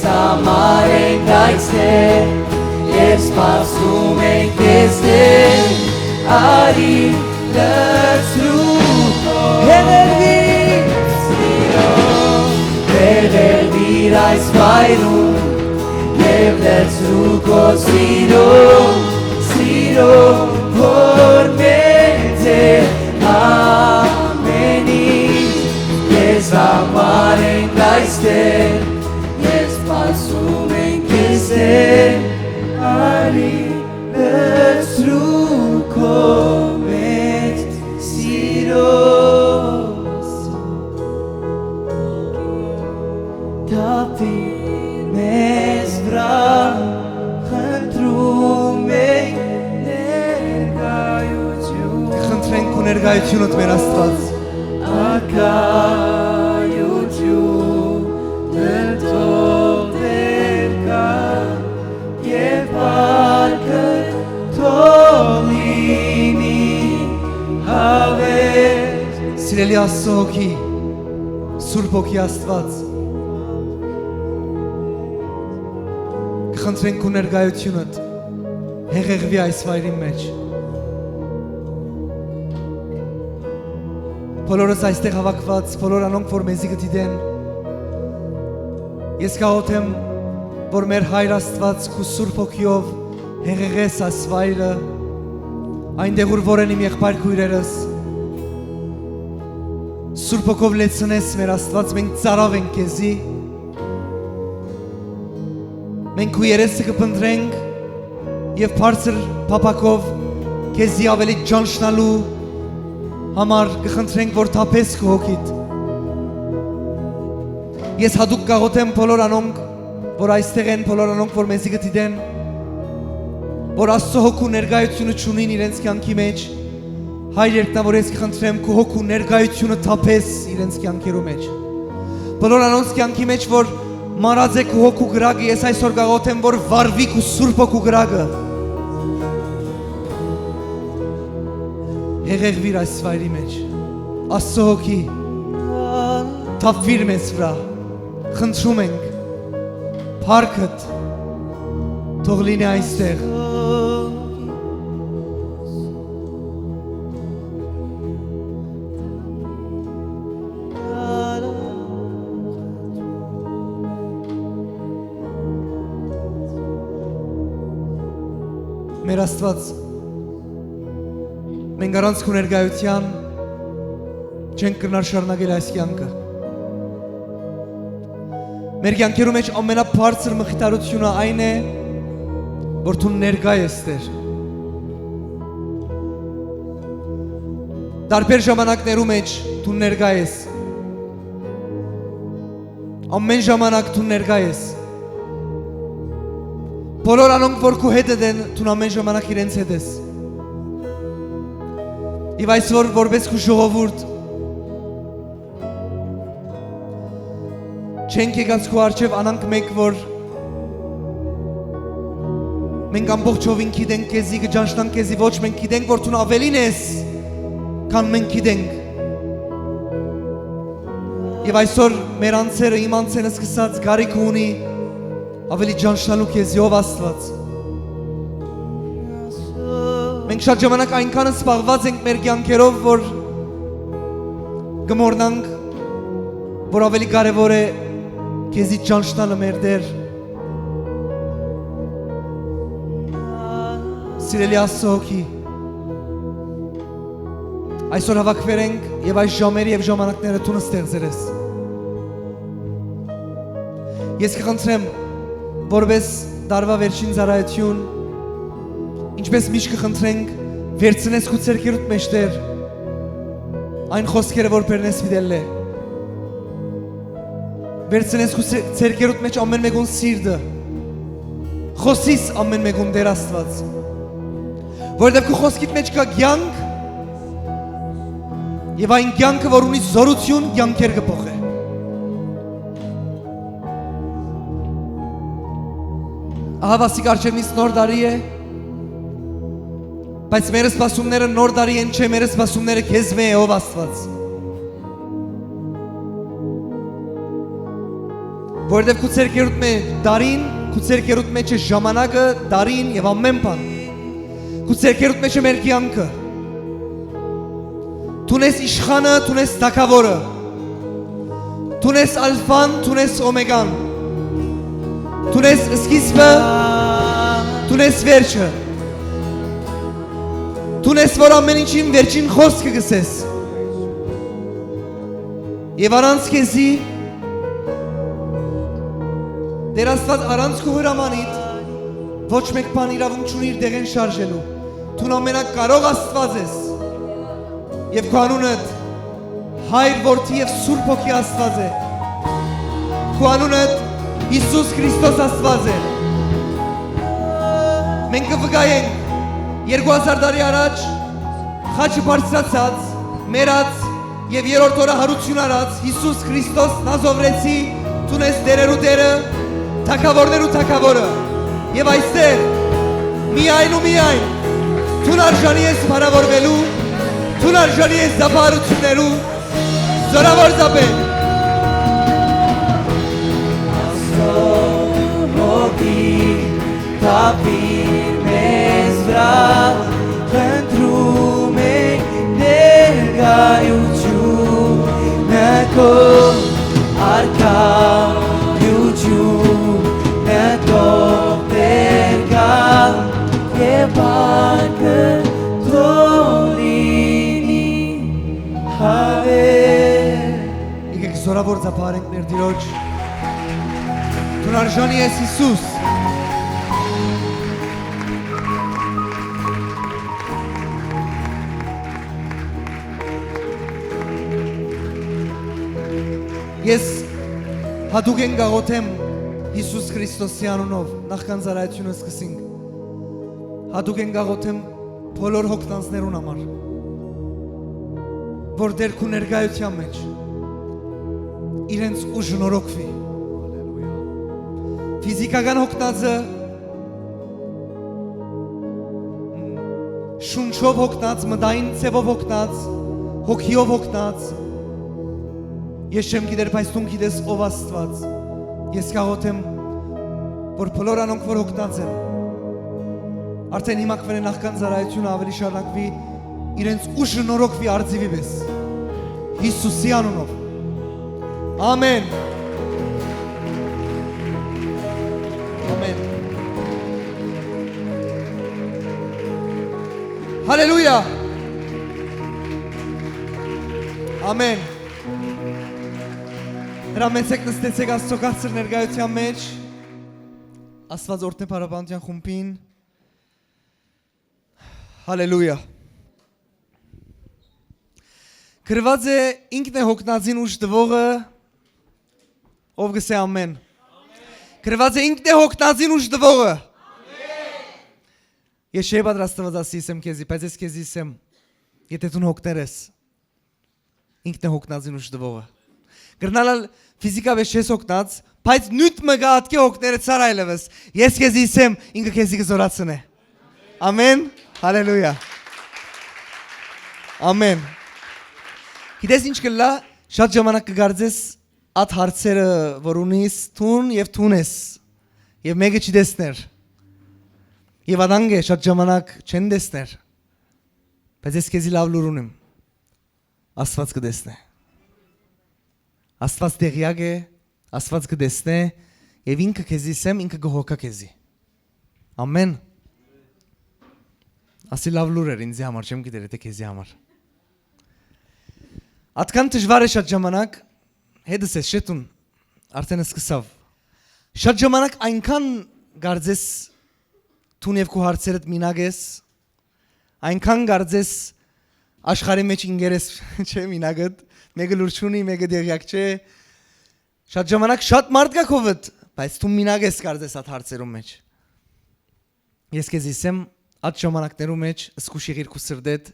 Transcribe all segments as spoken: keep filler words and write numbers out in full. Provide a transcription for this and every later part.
Համարենք այստեղ, երբ սպասում ենք քեզ, Տէր, արի լցրու քո հեղեղվիր, սիրո, հեղեղվիր այս վայրում, եւ լցրու քո սիրո, սիրո, որ մէջ է ամեն ինչ, քեզ համար ենք այստեղ, երբ սպասում ենք քեզ, Տէր, արի լցրու քո մեծ սիրո։ Թափիր մեզ վրայ, խնդրում ենք ներկայություն։ Խնդրենք քու ներկայությունդ, մեր Աստուած։ Առկայություն ըլլող ներկայ, եւ փառքը թող լինի հավերժ։ Սիրելի Աստծո հոգի, Սուրբ Հոգի Աստուած, կխնդրենք քու ներկայությունդ հեղեղուի այս վայրին մէջ։ Բոլորս այստեղ հաւաքուած, բոլոր անոնք, որ մեզի կը դիտեն, ես կաղոթեմ, որ մեր Հայր Աստուած քու Սուրբ Հոգիով հեղեղես այս վայրը, այնտեղ, ուր որ են իմ եղբայր քոյրերս, Սուրբ Հոգով լեցնես, մեր Աստուած, մենք ծառաւ ենք քեզի, մենք քու երեսը կը փնտռենք եւ բարձր փափաքով քեզի աւելի ճանչնալու համար կը խնդրենք, որ թափես քու հոգիդ։ Ես յատուկ կաղոթեմ բոլոր անոնք, որ այստեղ են, բոլոր անոնք, որ մեզի կը դիտեն, որ Աստծո հոգու ներկայությունը չունին իրենց կյանքի մէջ, Հայր երկնաւոր, ես կը խնդրեմ քու հոգու ներկայությունը թափես իրենց կյանքերու մէջ։ Բոլոր անոնց կյանքի մէջ, որ մարած է քու հոգու կրակը, ես այսօր կաղոթեմ, որ վառուի քու Սուրբ Հոգու կրակը։ Հեղեղուիր այս վայրի մէջ, Աստծո հոգի, թափուիր մեզ վրայ, խնդրում ենք, փառքդ թող լինի այստեղ։ Մեր Աստուած, մենք առանց քու ներկայութեան չենք կրնար շարունակել այս կյանքը։ Մեր կյանքերու մէջ ամենաբարձր մխիթարութիւնը այն է, որ դուն ներկայ ես, Տէր։ Տարբեր ժամանակներու մէջ դուն ներկայ ես։ Ամէն ժամանակ դուն ներկայ ես։ Բոլոր անոնք, որ քու հետդ են, դուն ամէն ժամանակ իրենց հետ ես։ Եւ այսօր, որպէս քու ժողովուրդ, չենք եկած քու առջեւ անանք մէկ, որ մենք ամբողջովին գիտենք քեզի, կը ճանչնանք քեզի, ոչ, մենք գիտենք, որ դուն աւելին ես, քան մենք գիտենք։ Եւ այսօր մեր անձերը, իմ անձէն սկսած, կարիքը ունի աւելի ճանչնալու քեզի, ով Աստուած։ Մենք շատ ժամանակ այնքան զբաղված ենք մեր կյանքերով, որ կը մոռնանք, որ աւելի կարեւոր է քեզի ճանչնալը, մեր Տէր։ Սիրելի Աստծո հոգի, այսօր հաւաքուեր ենք եւ այս ժամերը եւ ժամանակները դուն ստեղծեր ես։ Ես կը խնդրեմ, որպէս տարուայ վերջին ծառայութիւն, ինչպէս միշտ կը խնդրենք, վերցնես քու ձեռքերուդ մէջ, Տէր, այն խօսքերը, որ բերնես պիտի ըլլայ։ Վերցնես քու ձե-, ձեռքերուդ մէջ ամէն մէկուն սիրտը։ Խօսիս ամէն մէկուն, Տէր Աստուած, որովհետեւ քու խօսքիդ մէջ կայ կեանք, եւ այն կեանքը, որ ունի զօրութիւն, կեանքեր կը փոխէ։ Ահա, ասիկա առջեւնից նոր տարի է, բայց մեր սպասումները նոր տարի են, չէ, մեր սպասումները քեզմէ է, ով Աստուած։ Որովհետեւ քու ձեռքերուդ մէջ տարին, քու ձեռքերուդ մէջ է ժամանակը, տարին եւ ամէն բան։ Քու ձեռքերուդ մէջ է մեր կեանքը։ Դուն ես իշխանը, դուն ես թագաւորը։ Դուն ես ալֆան, դուն ես օմեգան։ Դուն ես սկիզբը, դուն ես վերջը։ Դուն ես որ ամէն ինչին վերջին խօսքը կ'ըսես։ Եւ առանց քեզի, Տէր Աստուած, առանց քու հրամանիդ, ոչ մէկ բան իրաւունք չունի իր տեղէն շարժելու։ Դուն ամենակարող Աստուած ես։ Եւ քու անունդ Հայր, Որդի եւ Սուրբ Հոգի Աստուած է։ Քու անունդ Յիսուս Քրիստոս Աստուած է։ Մենք կը վկայենք երկու հազար տարի առաջ խաչը բարձրացած, մեռած եւ երրորդ օրը յարութիւն առած Յիսուս Քրիստոս Նազովրեցի, դուն ես տէրերու Տէրը, թագաւորներու թագաւորը։ Եւ այստեղ միայն ու միայն դուն արժանի ես փառաւորուելու, դուն արժանի ես զափարություններու, զորաւոր զապեն։ Աստուծոյ հոգի թափիր մեզ վրայ, խնդրում ենք ներկայությունը քո, առկայությունը քո Տէր գալ, եւ փառքը քո լինի հավեր։ Եկեք զորաւոր զափարենք մեր Տիրոջ։ Դուն արժանի ես, Յիսուս։ Ես յատուկէն կ'աղօթեմ Յիսուս Քրիստոսի անունով, նախքան ծառայութիւնը սկսենք։ Յատուկէն կ'աղօթեմ բոլոր հոգնածներուն համար, որ Տէր քու ներկայութեան մէջ իրենց ուժը նորոգուի։ Ֆիզիքական հոգնածը, շունչով հոգնած, մտային ձևով հոգնած, հոգիով հոգնած, ես չեմ գիտեր, բայց դուն գիտես ով Աստուած։ Ես կ'աղօթեմ, որ բոլոր անոնք, որ հոգնած են, արդէն հիմա կ'վերեն նախքան ծառայութիւնը աւելի շարունակուի, իրենց ուժը նորոգուի արծիւի պէս։ Յիսուսի անունով։ Ամէն։ Ամէն։ Հալելույա։ Ամէն։ Հրամեցէք, նստեցէք Աստուծոյ քաղցր ներկայութեան մէջ։ Աստուած օրհնէ փառաբանութեան խումբին։ Հալելույա։ Գրուած է. «Ինքն է հոգնածին ուժ տուողը, ով կ'ըսէ ամէն»։ Գրուած է. «Ինքն է հոգնածին ուժ տուողը»։ Ես չէի պատրաստուած ասի, ըսեմ քեզի, բայց ես քեզի ըսեմ, եթէ դուն հոգներ ես, ինքն է հոգնածին ուժ տուողը։ Կրնալ ալ ֆիզիկապէս չես հոգնած, բայց նիւթ մը կը ատկէ հոգները ցար այլեւս։ Ես քեզի ըսեմ, ինքը քեզի կը զօրացնէ։ Ամէն։ Հալելույա։ Ամէն։ Գիտես ինչ կ'ըլլայ, շատ ժամանակ կը կարծես, այդ հարցերը, որ ունիս, դուն եւ դուն ես, եւ մէկը չի տեսներ։ Եւ ատանկ է, շատ ժամանակ չեն տեսներ։ Բայց ես քեզի լաւ լուր ունիմ։ Աստուած կը տեսնէ։ Աստուած տեղեակ է, Աստուած կը տեսնէ, եւ ինքը քեզի ըսեմ, ինքը կը հոգայ քեզի։ Ամէն։ Ասի լաւ լուր էր ինձի համար, չեմ գիտեր, եթէ քեզի համար։ Ատկան դժուար է շատ ժամանակ, հետս ես, չէ՞, դուն, արդեն սկսաւ։ Շատ ժամանակ այնքան կարծես դուն եւ քու հարցերդ մինակ ես, այնքան կարծես աշխարհի մէջ ինքերես, չէ՞, մինակդ, մէկը լուր չունի, մէկը տեղեակ չէ։ Շատ ժամանակ շատ մարդ կայ քովդ, բայց դու մինակ ես կարծես այդ հարցերուն մէջ։ Ես քեզի ըսեմ, այդ ժամանակներու մէջ զգուշ եղիր քու սրտեդ,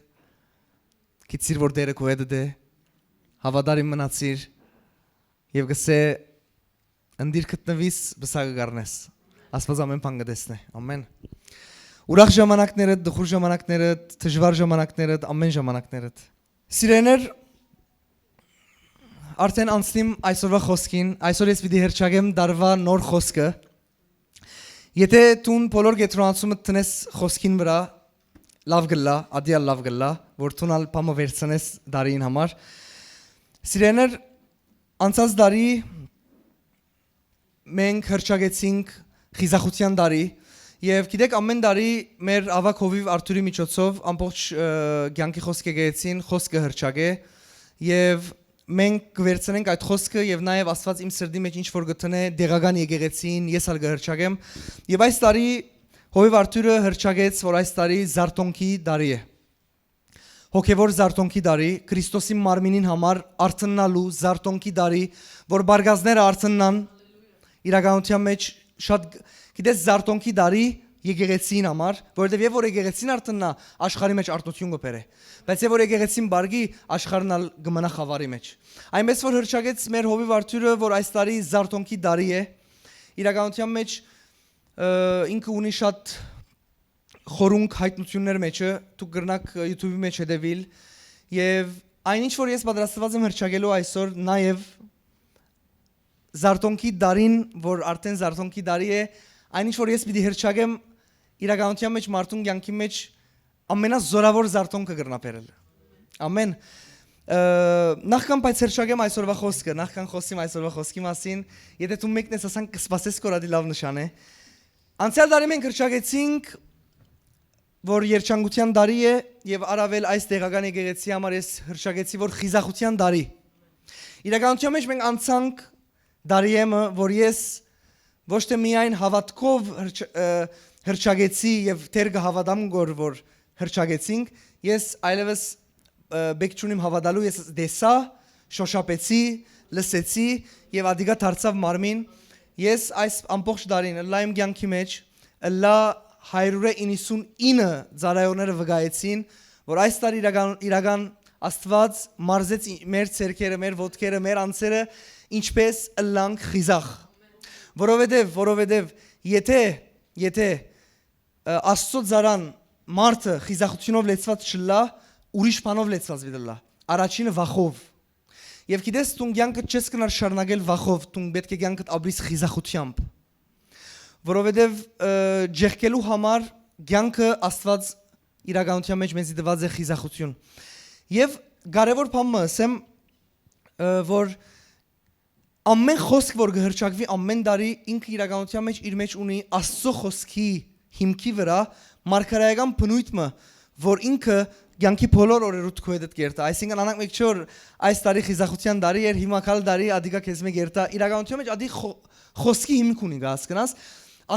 գիտցիր որ Տէրը քու հետդ է, հաւատարիմ մնացիր եւ կ'ըսէ, «Ընտիր գտնուիս, պսակը կ'առնես»։ Աստուած ամէն բան կը տեսնէ։ Ամէն։ Ուրախ ժամանակներդ, տխուր ժամանակներդ, դժուար ժամանակներդ, ամէն ժամանակներդ։ Սիրեներ, Արդեն անցնիմ այսօրվա խօսքին, այսօր ես պիտի հրճակեմ դարվա նոր խօսքը։ Եթե դուն բոլոր կեդրոնացումը դնես խօսքին վրայ, լաւ կ'ըլլայ, ատիալ լաւ կ'ըլլայ, որ դուն ալ բան մը վերցնես դարին համար։ Սիրեներ, անցած դարի մենք հրճակեցինք խիզախութեան դարի, եւ գիտեք, ամէն դարի մեր աւագ հովիւ Արթուրի միջոցով ամբողջ, ը, կեանքի խօսքը գեցին, խօսքը հրճակէ, եւ մենք կը վերցնենք այդ խօսքը, եւ նաեւ Աստուած իմ սրտի մեջ ինչ որ կը դնէ տեղական եկեղեցին, ես ալ կը հրճակեմ, եւ այս տարի հովիւ Արթուրը հրճակեց, որ այս տարի Զարթոնքի դարի է։ Հոգեվոր Զարթոնքի դարի, Քրիստոսի մարմինին համար արթննալու Զարթոնքի դարի, որ բարգազները արթննան, իրականության մեջ շատ գ-, գիտես, Զարթոնքի դարի եկեղեցին համար, որովհետեւ եւ որ եկեղեցին արթննայ, աշխարհի մեջ արթնություն կը բերէ։ Բայց եւ որ եկեղեցին բարգի, աշխարհն ալ կը մնայ խաւարի մեջ։ Այնպես որ հրճակեց մեր հովիւ Արթուրը, որ այս տարի Զարթոնքի դարի է, իրականության մեջ, ը, ինքը ունի շատ խորունկ հայտնություններ մեջը, դուք կրնաք, ը, YouTube-ի մեջ հետեւել, եւ այն ինչ որ ես պատրաստված եմ հրճակելու այսօր, նաեւ Զարթոնքի դարին, որ արդեն Զարթոնքի դարի է, այն ինչ որ ես պիտի հրճակեմ, իրականության մեջ մարդուն կեանքի մեջ ամենազորաւոր Զարթոնքը կրնայ բերել։ Ամեն։ Ը, նախքան բայց հրճակեմ այսօրվա խօսքը, նախքան խօսիմ այսօրվա խօսքի մասին, եթե դու մեկն ես ասանք, կսպասես, կոր ադի լաւ նշան է։ Անցեալ տարի մենք հրճակեցինք, որ երջանկութեան դարի է, եւ առաւել այս տեղական եկեղեցի համար ես հրճակեցի, որ խիզախութեան դարի։ Իրականության մեջ մենք անցանք դարիեմը, որ ես ոչ թե միայն հաւատքով հրճ-, ը, հրճակեցի եւ դեռ կը հաւատամ գոր, որ հրճակեցինք, ես այլեւս, ը, բեք չունիմ հաւատալու, ես տեսայ, շոշափեցի, լսեցի եւ ադիկա դարձաւ մարմին։ Ես այս ամբողջ դարին, ըլլայ իմ կեանքի մեջ, ըլլայ հարիւրը իննսուն ինը ծառայողները վկայեցին, որ այս տարի իրական, իրական Աստուած մարզեց ի-, մեր ձեռքերը, մեր ոտքերը, մեր անձերը, ինչպես ըլլանք խիզախ։ Որովհետեւ, որովհետեւ եթե, եթե, ը, Աստծո ծառան մարդը խիզախութիւնով լեցուած չըլլայ, ուրիշ բանով լեցուած պիտի ըլլայ։ Առաջինը վախով։ Եւ գիտես, դուն կեանքդ չես կրնար շարունակել վախով, դուն պէտք է կեանքդ ապրիս խիզախութեամբ։ Որովհետեւ, ը, ջեղկելու համար կեանքը Աստուած իրականության մեջ մեզի տուած է խիզախութիւն։ Եւ կարեւոր բան մը ըսեմ, ը, որ ամէն խօսք, որ կը հրճակուի ամէն տարի, ինքը իրականության մեջ իր մեջ ունի Աստծո խօսքի հիմքի վրայ մարգարեական բնոյթ մը, որ ինքը կեանքի բոլոր օրերուդ քու հետ կերտայ։ Այսինքն, անանկ մէկ չէ որ այս տարի խիզախութեան տարի էր, հիմա քալ տարի ադիկա քեզ մէ կերտայ։ Իրականության մեջ ադի խո-, խօսքի հիմք ունի, կը հասկնաս։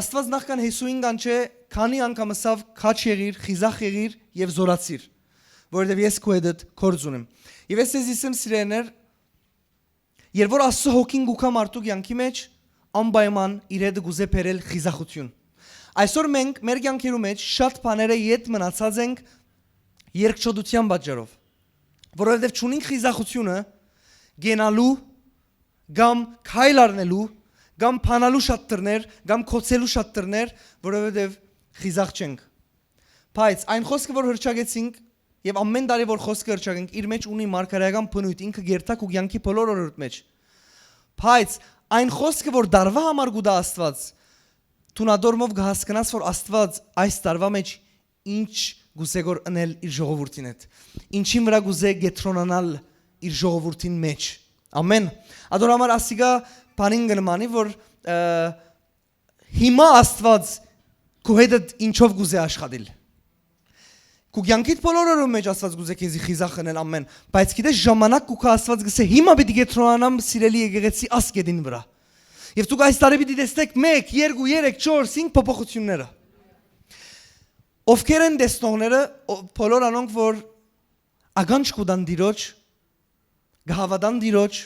Աստուած նախքան Յիսուին կանչէ, քանի անգամ ըսաւ, քաջ եղիր, խիզախ եղիր եւ զօրացիր, որովհետեւ ես քու հետ գործ ունեմ։ Եւ ես ձեզ ըսեմ, սիրելիներ, երբ որ Աստծո հոգին կու գայ մարդու կեանքի մեջ, անպայման իր հետը կուզէ բերել խիզախութիւն։ Այսօր մենք մեր կեանքերու մեջ շատ բաները ետ մնացած ենք երկչոտութեան պատճառով, որովհետեւ չունենք խիզախութիւնը գենալու կամ քայլ առնելու կամ բանալու շատ դռներ կամ գոցելու շատ դռներ, որովհետեւ խիզախ չենք։ Բայց այն խօսքը, որ հրճակեցինք, եւ ամէն տարի որ խօսքը հրճակենք, իր մեջ ունի մարգարեական բնոյթ, ինքը կերտայ քու կեանքի բոլոր օրերուդ մեջ։ Բայց այն խօսքը, որ դարվա համար կու տայ Աստուած, դուն ատորմով կը հասկնաս, որ Աստուած այս տարվա մեջ ինչ կուզէ գոր ընել իր ժողովուրդին հետ, ինչին վրայ կուզէ կեդրոնանալ իր ժողովուրդին մեջ։ Ամեն։ Ատոր համար ասիկա բանին կը նմանի, որ, ը, հիմա Աստուած քու հետդ ինչով կուզէ աշխատիլ։ Քու կեանքիդ բոլոր օրերուն մեջ Աստուած կուզէ քեզի խիզախ ընել ամեն, բայց գիտես, ժամանակ կու գայ, Աստուած կ'ըսէ, «Հիմա պիտի կեդրոնանամ սիրելի եկեղեցի աս գետին վրայ»։ Եւ դուք այս տարի պիտի տեսնեք մեկ, երկու, երեք, չորս, հինգ փոփոխությունները։ Ովքեր են տեսնողները, ո-, բոլոր անոնք, որ ականջ կու տան Տիրոջ, կը հաւատան Տիրոջ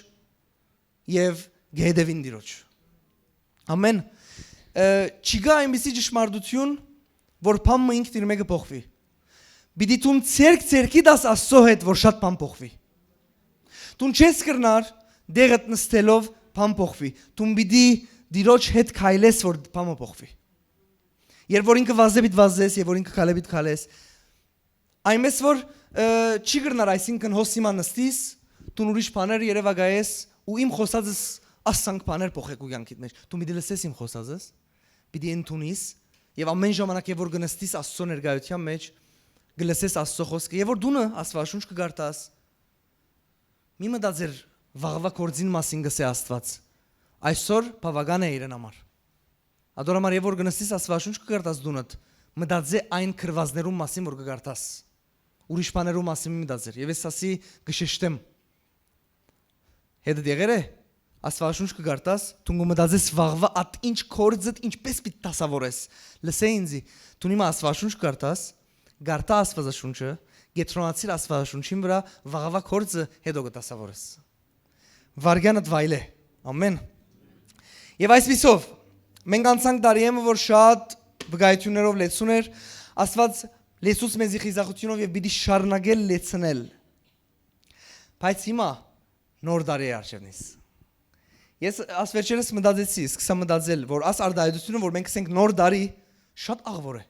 եւ կը հետեւին Տիրոջ։ Ամեն։ Ը, չի գա այնպիսի ճշմարտություն, որ բան մը ինքն իր մէկը փոխուի։ Պիտի դուն ձերք ձերքի տաս Աստծո հետ, որ շատ բան փոխուի։ Դուն չես կրնար դեղդ նստելով բան փոխուի։ Դուն պիտի Տիրոջ հետ քայլես, որ բան մը փոխուի։ Երբ որ ինքը վազե պիտ վազես, եւ որ ինքը քալե պիտ քալես, այնպես որ, ը, չի կրնար, այսինքն, հոս հիմա նստիս, դուն ուրիշ բաներ երեւակայես ու իմ խօսածս ասանկ բաներ փոխեք ու կյանքիդ մեջ։ Դու պիտի լսես իմ խօսածս, պիտի ընդունիս, եւ ամէն ժամանակ, երբ որ կը նստիս Աստծո ներկայութեան մեջ, կը լսես Աստծո խօսքը, երբ որ դունը Աստուածաշունչ կը կարդաս, մի մտածեր վաղվա գործին մասին կ'ըսէ Աստուած։ Այսօր բաւական է իրեն համար։ Ատոր համար, երբ որ կը նստիս Աստուածաշունչ կը կարդաս դունդ, մտածէ այն գրուածներուն մասին, որ կը կարդաս։ Ուրիշ բաներու մասին մի մտածեր։ Եւ ես ասի կը շեշտեմ։ Հետդ եղեր է, Աստուածաշունչ կը կարդաս, դուն կը մտածես վաղվա ատ ինչ գործդ, ինչպես պիտի դասաւորես։ Լսէ ինձի, դուն հիմա Աստուածաշունչ կը կարդաս, կարդա Աստուածաշունչը, կեդրոնացիր Աստուածաշունչին վրա, վաղվա գործը հետո կը դասաւորես։ Վարգեանդ վայլէ։ Ամեն։ Եւ այսպիսով, մենք անցանք տարիէն մը, որ շատ վկայություններով լեցուն էր, Աստուած լեցուց մեզի խիզախութիւնով եւ պիտի շարունակել լեցնել։ Բայց հիմա նոր տարի է առջեւնից։ Ես աս վերջերս մտածեցի, սկսա մտածել, որ աս արտահայտությունը, որ մենք ասենք նոր տարի, շատ աղվոր է։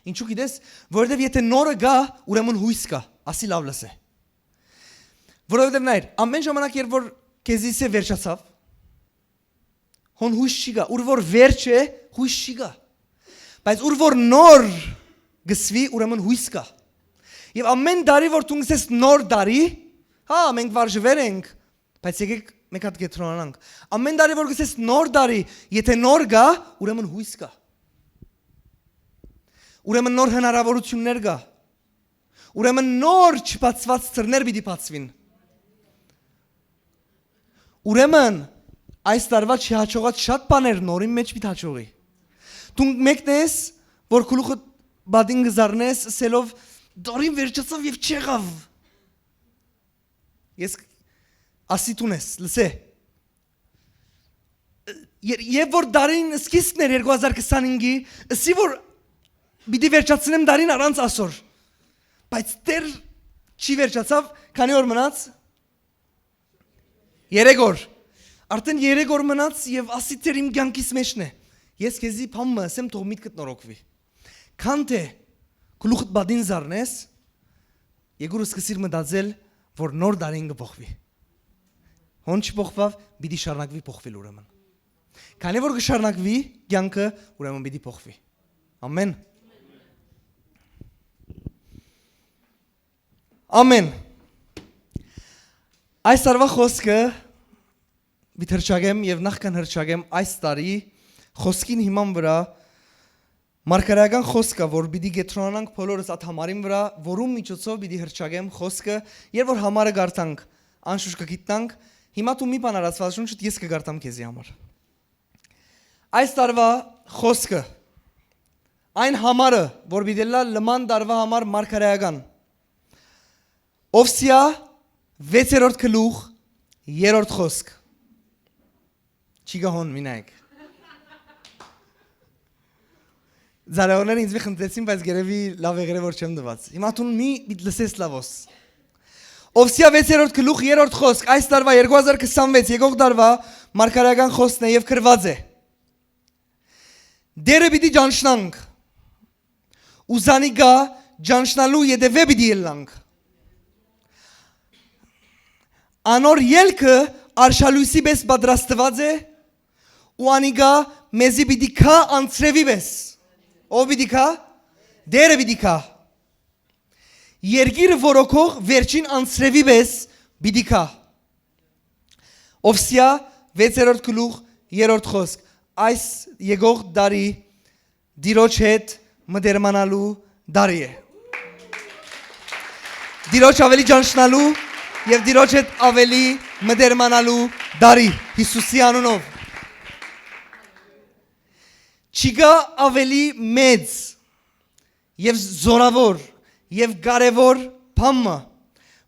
Ինչու՞ գիտես, որովհետեւ եթե նորը գայ, ուրեմն յոյս կայ, ասի լաւ լսէ։ Որովհետեւ նայր, ամէն ժամանակ, երբ որ քեզի սէ վերջացաւ, հոն յոյս չի գայ, ուր որ վերջ է, յոյս չի գայ։ Բայց ուր որ նոր գսվի, ուրեմն յոյս կայ։ Եւ ամէն տարի, որ դուն գսես նոր տարի, հա, մենք վարժուեր ենք, բայց եկեք մեկ հատ կեդրոնանանք։ Ամէն տարի, որ գսես նոր տարի, եթե նոր գայ, ուրեմն յոյս կայ։ Ուրեմն նոր հնարավորություններ կայ։ Ուրեմն նոր չբացուած դռներ պիտի բացուին։ Ուրեմն այս տարուա չհաջողած շատ բաներ նորին մեջ պիտի հաջողի։ Դու մեկն ես, որ գլուխը բադին կը զարնես, ասելով, «Դարին վերջացաւ եւ չեղաւ»։ Ես ասի դուն ես, լսե։ Ե-, երբ որ դարին սկիզբն էր երկու հազար քսանհինգի, ըսի որ պիտի վերջացնեմ դարին առանց ասոր։ Բայց դեռ չի վերջացաւ, քանի՞ օր մնաց։ Երեք օր։ Արդեն երեք օր մնաց եւ ասի դեռ իմ կյանքիս մեջն է։ Ես քեզի բան մը ասեմ, թող միտքդ նորոգուի։ Քան թե գլուխդ բադին զարնես, երկուր սկսիր մտածել, որ նոր դարին կը փոխվի։ Հոն չփոխվաւ, պիտի շարունակվի փոխվել ուրեմն։ Քանի որ կը շարունակվի կյանքը, ուրեմն պիտի փոխվի։ Ամեն։ Ամեն։ Այս տարվա խոսքը պիտի հրճակեմ եւ նախքան հրճակեմ այս տարի խոսքին հիման վրա մարգարեական խոսքը, որ պիտի կեդրոնանանք բոլորս այդ համարին վրա, որուն միջոցով պիտի հրճակեմ խոսքը, երբ որ համարը կարդանք, անշուշտ կը գիտնանք, հիմա դու մի բան արած, Աստուածաշունչը ես կը կարդամ քեզի համար։ Այս տարվա խոսքը, այն համարը, որ պիտի լա լման տարվա համար մարգարեական, Ովսեա վեցերորդ գլուխ, երրորդ խոսք։ Չի գա հոն, մի նայեք։ Զարեորները ինձ մի խնդրեցին, բայց գերեւի լաւ եղրե որ չեմ դված։ Հիմա դուն մի պիտ լսես լավոս։ Ովսեա վեցերորդ գլուխ, երրորդ խոսք, այս տարվա երկու հազար քսանվեց, եկող տարվա մարգարեական խոսքն է եւ գրված է. «Դերը պիտի ճանչնանք, ու զանիկա ճանչնալու ետևէ պիտի ելլանք։ Անոր ելքը արշալոյսի պես պատրաստված է, ու անիկա մեզի պիտի գայ անձրեւի պես»։ Ո՞վ պիտի գայ։ Դերը պիտի գայ։ «Երկիրը որոքող վերջին անձրեւի պես պիտի գայ»։ Ովսեա վեցերորդ գլուխ, երրորդ խոսք։ Այս եկող տարի Տիրոջ հետ մտերմանալու տարի է։ Տիրոջ ավելի ճանչնալու եւ Տիրոջ հետ ավելի մտերմանալու տարի, Յիսուսի անունով։ Չի գա ավելի մեծ եւ զորաւոր եւ կարեւոր բան մը,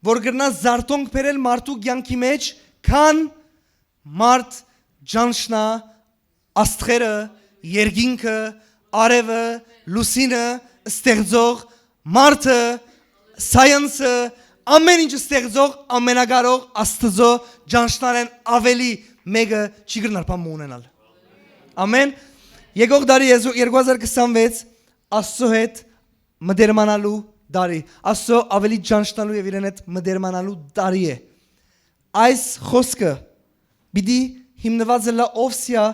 որ կրնայ զարթոնք բերել մարդու կեանքի մեջ, քան մարդ ճանչնայ աստղերը, երկինքը, արեւը, լուսինը ստեղծող մարդը, սայանսը, ամեն ինչ ստեղծող, ամենակարող Աստուծոյ ճանչնալէն աւելի մէկը չի կրնար բան մը ունենալ։ Ամեն։ Եկող տարի երկու հազար քսանվեց Աստծո հետ մտերմանալու տարի, Աստծո ավելի ճանչնալու եւ իրեն հետ մտերմանալու տարի է։ Այս խօսքը պիտի հիմնուած ըլլայ Ովսեայ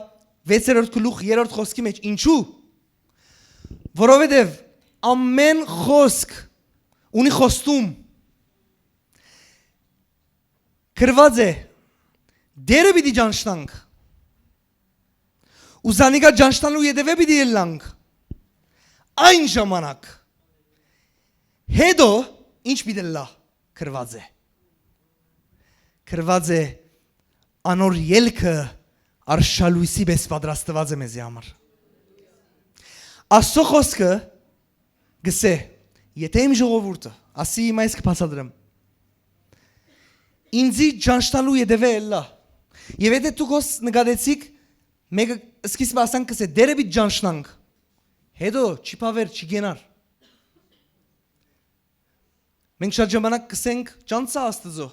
վեցերորդ գլուխ երրորդ խօսքի մէջ։ Ինչու՞։ Որովհետեւ ամէն խօսք ունի խոստում։ Գրուած է. «Տէրը պիտի ճանչնանք, ու զանիկա ճանչնալու ետեւէ պիտի ելլանք։ Այն ժամանակ, հետո ի՞նչ պիտի ըլլայ»։ Գրուած է։ Գրուած է. «Անոր ելքը արշալոյսի պէս պատրաստուած է մեզի համար»։ Աստուծոյ խօսքը գսէ, եթէ իմ ժողովուրդը, ասի, հիմա ես կը բացատրեմ, ինծի ճանչնալու ետեւէ ելլայ։ Եւ եթէ դուք հոս նկատեցիք, մէկը սկիզբը ասանք գսէ, «Տէրը պիտի ճանչնանք»։ Հետո չի բաւեր, չի գնար։ Մենք շատ ժամանակ կ'ըսենք, «Ճանչցայ Աստուծոյ»։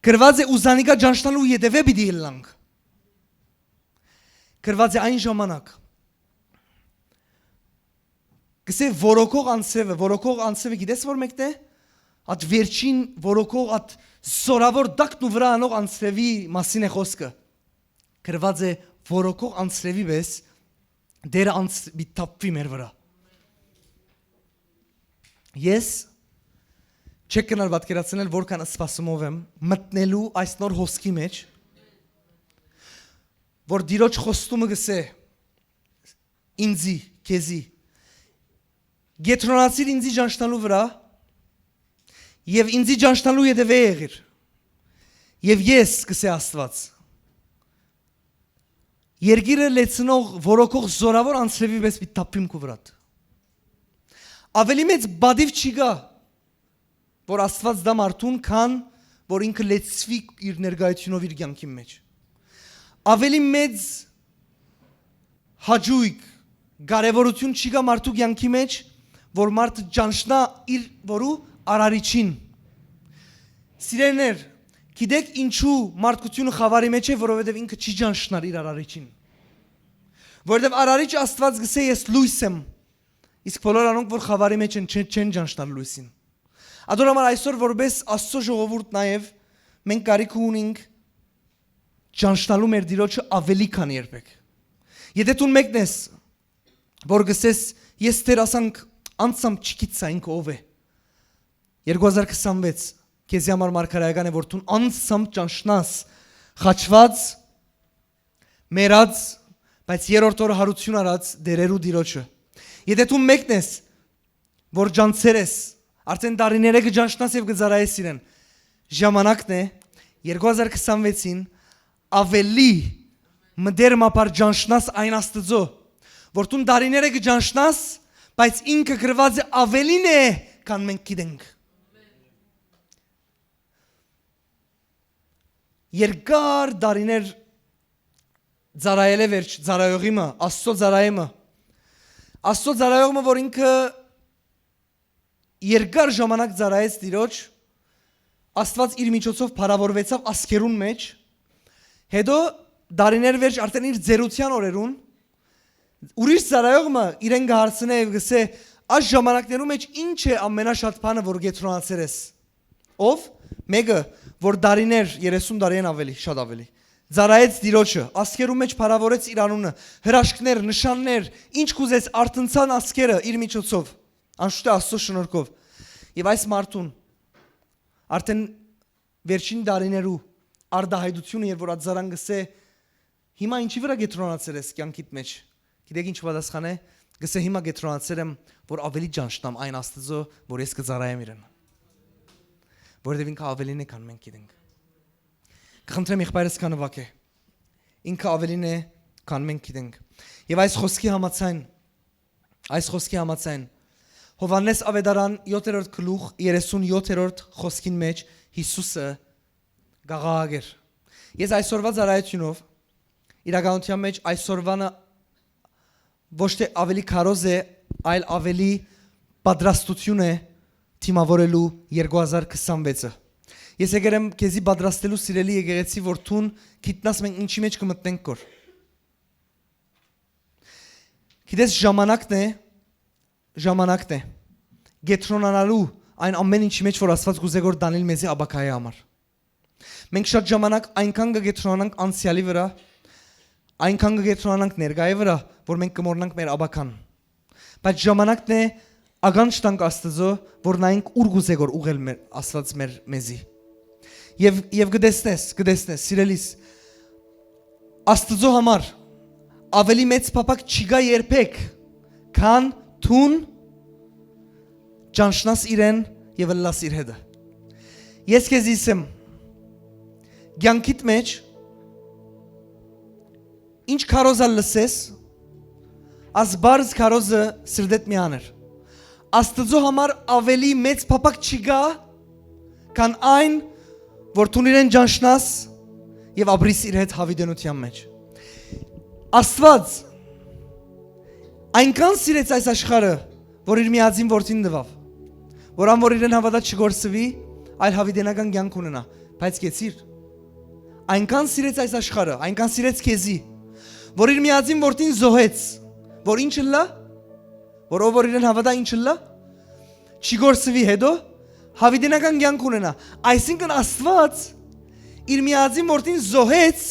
Գրուած է. «Ու զանիկա ճանչնալու ետեւէ պիտի ելլանք»։ Գրուած է. «Այն ժամանակ»։ Գսէ, որոքող անձրեւը, որոքող անձրեւը գիտես որ մեկն է։ Այդ վերջին որոքող, այդ զորաւոր տակն ու վրայ անող անձրեւի մասին է խօսքը։ Գրուած է. «Որոքող անձրեւի պէս Տէրը անց պիտի թափուի մեր վրայ»։ Ես չեմ կրնար պատկերացնել որքան սպասումով եմ մտնելու այս նոր հոսքի մեջ, որ Տիրոջ խոստումը գսէ ինձի, քեզի, «Կեդրոնացիր ինձի ճանչնալու վրայ եւ ինձի ճանչնալու ետեւէ եղիր»։ Եւ ես, գսէ Աստուած, երկիրը լեցնող, որոքող զորաւոր անձրեւի պէս պիտի թափուիմ քու վրադ։ Աւելի մեծ պատիւ չի գայ, որ Աստուած տայ մարդուն, քան որ ինքը լեցուի իր ներկայութիւնով իր կեանքին մէջ։ Աւելի մեծ հաճոյք, կարեւորութիւն չի գայ մարդու կեանքի մէջ, որ մարդը ճանչնայ իր որու արարիչին։ Սիրելիներ, գիտեք ինչու մարդկությունը խաւարի մէջ է, որովհետեւ ինքը չի ճանչնար իր արարիչին։ Որովհետեւ արարիչ Աստուած գսէ. «Ես լոյս եմ»։ Իսկ բոլոր անոնք, որ խաւարի մէջ են, չեն, չեն ճանչնար լոյսին։ Ատոր համար այսօր որպէս Աստուծոյ ժողովուրդ նաեւ մենք կարիք ունենք ճանչնալու մեր Տիրոջը աւելի քան երբեք։ Եթէ դուն մեկն ես, որ գսես, «Ես Տէր, ասանք, անցամ չգիտցայ ինքը ով է»։ Երկու հազար քսանվեց քեզի համար մարգարեական է, որ դուն անցամ ճանչնաս խաչուած, մեռած, բայց երրորդ օրը յարութիւն առած Տէրերու Տիրոջը։ Եթէ դու մեկն ես, որ ճանչցեր ես, արդեն դարիներէ կը ճանչնաս եւ կը ծառայես իրեն, ժամանակն է երկու հազար քսանվեցին աւելի մտերմաբար ճանչնաս այն Աստուծոյ, որ դուն դարիներէ կը ճանչնաս, բայց ինքը գրուած է աւելին է, քան մենք գիտենք։ Երկար դարիներ ծառայելէ վերջ, ծառայողի մը, Աստծո ծառայեմը, Աստծո ծառայողը, որ ինքը երկար ժամանակ ծառայեց Տիրոջ, Աստված իր միջոցով փառաւորուեցաւ ազգերուն մէջ, հետո դարիներ վերջ, արդեն իր ծերության օրերուն, ուրիշ ծառայող մը իրեն կը հարցնէ եւ կ'ըսէ. «Այս ժամանակներու մէջ ի՞նչ է ամենաշատ բանը, որ կեդրոնացեր ես»։ Ով։ Մէկը, որ դարիներ, երեսուն տարի են աւելի, շատ աւելի, ծառայեց Տիրոջը, ազգերու մէջ փառաւորեց իր անունը, հրաշքներ, նշաններ, ինչ կ'ուզես, արթնցան ազգերը իր միջոցով, անշուշտ է Աստծո շնորհքով։ Եւ այս մարդուն արդեն վերջին դարիներու արտահայտությունը, երբ որ ածարան կ'ըսէ. «Հիմա ինչի՞ վրայ կեդրոնացեր ես կեանքիդ մէջ»։ Գիտեք ինչ պատասխան է։ Կ'ըսէ. «Հիմա կեդրոնացեր եմ, որ աւելի ճանչնամ այն Աստուծոյ, որ ես կը ծառայեմ իրեն»։ Որովհետեւ ինքը աւելին է, քան մենք գիտենք։ Կխնդրեմ եղբայրս քան նուագէ։ Ինքը աւելին է, քան մենք գիտենք։ Եւ այս խօսքի համաձայն, այս խօսքի համաձայն, Յովհաննէս Աւետարան յոթերորդ գլուխ, երեսուն յոթերորդ խօսքին մէջ Յիսուսը կ'աղաղակէր։ Ես այսօրվա ծառայությունով, իրականության մէջ այսօրվանը ոչ թէ աւելի քարոզ է, այլ աւելի պատրաստութիւն է դիմաւորելու երկու հազար քսանվեցը։ Ես եկեր եմ քեզի պատրաստելու, սիրելի եկեղեցի, որ դուն գիտնաս մենք ինչի մէջ կը մտնենք կոր։ Գիտես, ժամանակն է, ժամանակն է կեդրոնանալու այն ամեն ինչի մէջ, որ Աստված կ'ուզէ որ դանիլ մեզի ապագայի համար։ Մենք շատ ժամանակ այնքան կը կեդրոնանանք անցեալի վրայ, այնքան կը կեդրոնանանք ներկայի վրայ, որ մենք կը մոռնանք մեր ապագան։ Բայց ժամանակն է ականջ տանք Աստծո, որ նայենք ուր կ'ուզէ որ ուղղել մեր, Աստված մեր, մեզի։ Եւ, եւ կը տեսնես, կը տեսնես, սիրելիս, Աստծո համար ավելի մեծ փափաք չի գայ երբեք, քան դուն ճանչնաս իրեն եւ ըլլաս իր հետը։ Ես քեզի ըսեմ, կեանքիդ մէջ ինչ քարոզ ալ լսես, աս բարձ քարոզը սրտեդ մի աներ։ Աստծո համար ավելի մեծ փափաք չի գայ, քան այն, որ դուն իրեն ճանչնաս եւ ապրիս իր հետ յաւիտենութեան մէջ։ Աստուած այնքան սիրեց այս աշխարհը, որ իր միածին որդին տուաւ, որ ան որ իրեն հաւատա չկորսուի, այլ յաւիտենական կեանք ունենայ, բայց կեցիր։ Այնքան սիրեց այս աշխարհը, այնքան սիրեց քեզի, որ իր միածին որդին զոհեց, որ ինչ ըլլայ, որ ով որ իրեն հաւատայ ինչ ըլլայ, չի կորսուի, հետո յաւիտենական կեանք ունենայ։ Այսինքն Աստուած իր միածին որդին զոհեց,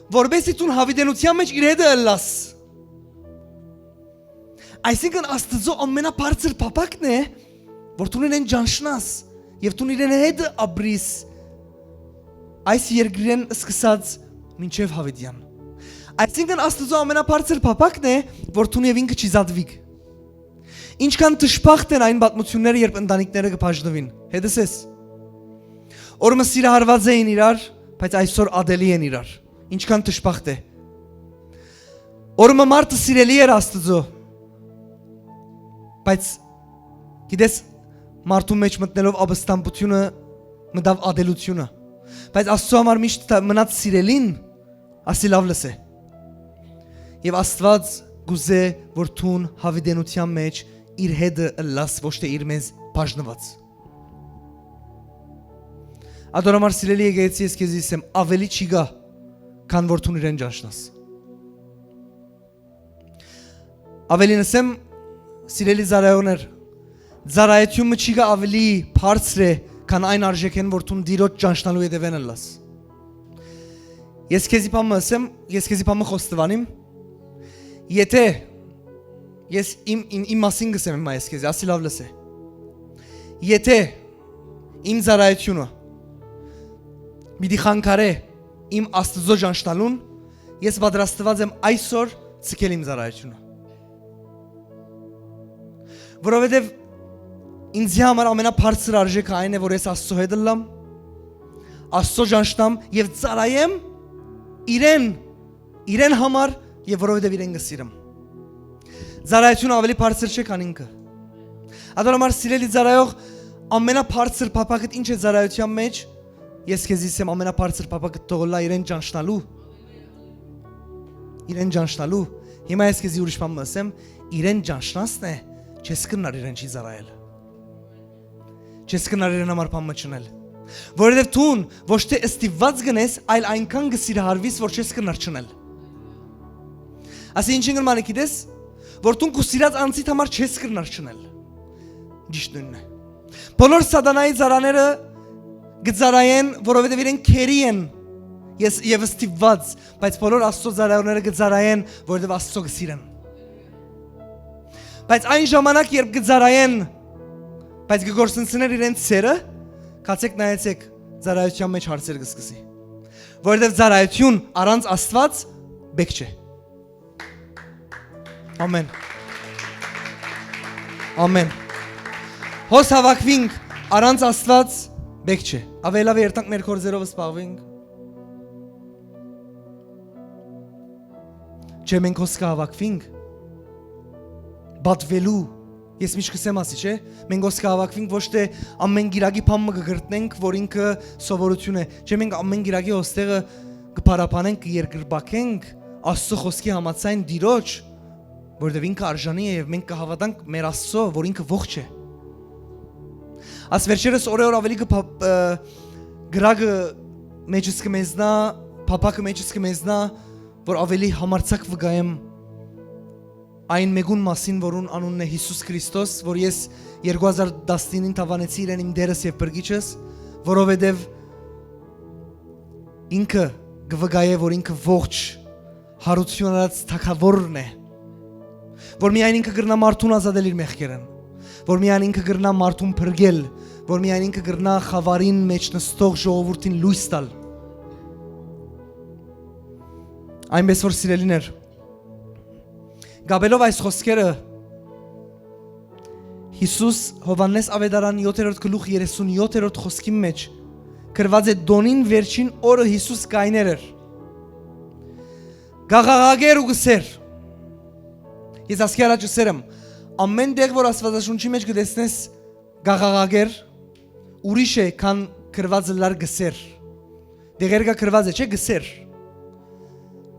որպեսզի դուն յաւիտենութեան մէջ իր հետը ըլլաս։ Այսինքն Աստուծոյ ամենաբարձր փափակն է, որ դուն իրեն ճանչնաս եւ դուն իրեն հետ ապրիս այս երկրին սկսած մինչեւ յաւիտեան։ Այսինքն Աստուծոյ ամենաբարձր փափակն է, որ դուն եւ ինքը չիզատուիք։ Ինչքան դժբախտ են այն պատմությունները, երբ ընտանիքները կը բաժնուին։ Հետս ես։ Օր մը սիրահարված էին իրար, բայց այսօր ատելի են իրար։ Ինչքան դժբախտ է։ Օրը մը մարդը սիրելի էր Աստծո, բայց գիտես, մարդու մեջ մտնելով ապստամբությունը մտավ ատելությունը, բայց Աստծո համար միշտ տ-, մնաց սիրելին, ասի լաւ լսե։ Եվ Աստված գուզե, որ դուն յաւիտենության մեջ իր հետը ըլլաս, ոչ թե իր մեզ բաժնված։ Ատոր համար սիրելի եկեղեցի, ես քեզի ասեմ, ավելի չի գա, քան որ դուն իրեն ճանչնաս։ Ավելին ասեմ, սիրելի ծառայողներ, ծառայությունը չի գա ավելի բարձր է, քան այն արժեքեն, որ դուն Տիրոջ ճանչնալու հետևեն ըլլաս։ Ես քեզի բան մը ասեմ, ես քեզի բան մը խոստովանիմ, եթե ես իմ, իմ, իմ մասին կսեմ հիմա ես քեզի, ասի լաւ լսե։ Եթե իմ ծառայությունը պիտի խանգարէ իմ Աստծո ճանչնալուն, ես պատրաստված եմ այսօր ցկել իմ ծառայությունը։ Որովհետև ինձի համար ամենաբարձր արժեքը այն է, որ ես Աստծո հետ ըլլամ, Աստծո ճանչնամ եւ ծառայեմ իրեն, իրեն համար եւ որովհետև իրեն կը սիրեմ։ Ծառայությունը ավելի բարձր չէ, քան ինքը։ Ատոր համար սիրելի ծառայող, ամենաբարձր փափակդ ինչ է ծառայության մեջ, ես քեզի ասեմ, ամենաբարձր փափակդ թող ըլլայ իրեն ճանչնալու։ Իրեն ճանչնալու։ Հիմա ես քեզի ուրիշ բան մը ասեմ, իրեն ճանչնասն է, չես կրնար իրեն չի ծառայել։ Չես կրնար իրեն համար բան մը չնել։ Որովհետև դուն ոչ թե ստիպված կնես, այլ այնքան կը սիրահարվիս, որ չես կրնար չնել։ Ասի ինչին կրնան գիտես, որ դուն քու սիրած անձիդ համար չես կրնար չնել։ Ճիշտ նույնն է։ Բոլոր սատանայի ծառաները կը ծառայեն, որովհետև իրենք քերի են ես, և ստիպված, բայց բոլոր Աստծո ծառայողները կը ծառայեն, որովհետև Աստծո կը սիրեն։ Բայց այն ժամանակ, երբ կը ծառայեն, բայց կը գործընծնեն իրենց սերը, կացեք նայեցեք, ծառայության մեջ հարցեր կը սկսի։ Որովհետև ծառայություն առանց Աստված բեք չէ։ Ամեն։ Ամեն։ Հոս հավաքվինք առանց Աստված բեք չէ։ Ավելավե երթանք մեր գործերով սպաղվենք։ Չէ, մենք հոս կը հավաքվինք պատվելու, ես միշտ կսեմ ասի, չէ, մենք հոս կը հավաքվինք ոչ թե ամեն գիրագի բան մը կը կրտնենք, որ ինքը սովորություն է, չէ, մենք ամեն գիրագի հոստեղը կը փարապանենք, կը երկրպագենք Աստծո խոսքի համաձայն Տիրոջ, որովհետև ինքը արժանի է և մենք կհավատանք մեր Աստծո, որ ինքը ողջ է։ Աս վերջերս օրը օր ավելի կը փա-, ը, գրագը մեջս կը մեզնա, փափակը մեջս կը մեզնա, որ ավելի համարձակ վկայեմ այն մեկուն մասին, որուն անունն է Յիսուս Քրիստոս, որ ես երկու հազար տասնինին դաւանեցի իրեն իմ Տերս և Փրկիչս, որովհետև Ինքը կը վկայէ, որ ինքը ողջ յարութիւն առած թագաւորն է, որ միայն ինքը կրնայ մարդուն ազատել իր մեղքերէն, որ միայն ինքը կրնայ մարդուն փրկել, որ միայն ինքը կրնայ խաւարին մէջ նստող ժողովուրդին լոյս տալ։ Այնպէս որ, սիրելիներ, կապելով այս խօսքերը, Յիսուս Յովհաննէս Աւետարան յոթերորդ գլուխ երեսունյոթերորդ խօսքին մէջ գրուած է. «Տօնին վերջին օրը Յիսուս կայներ էր, կ'աղաղակէր ու կ'ըսէր»։ Ես ասկէ առաջ ըսեր եմ, ամէն տեղ որ Աստուածաշունչի մէջ կը տեսնես «կ'աղաղակէր», ուրիշ է, քան գրուած ըլլար «կ'ըսէր»։ Դեղեր կը գրուած է, չէ՞, «կ'ըսէր»։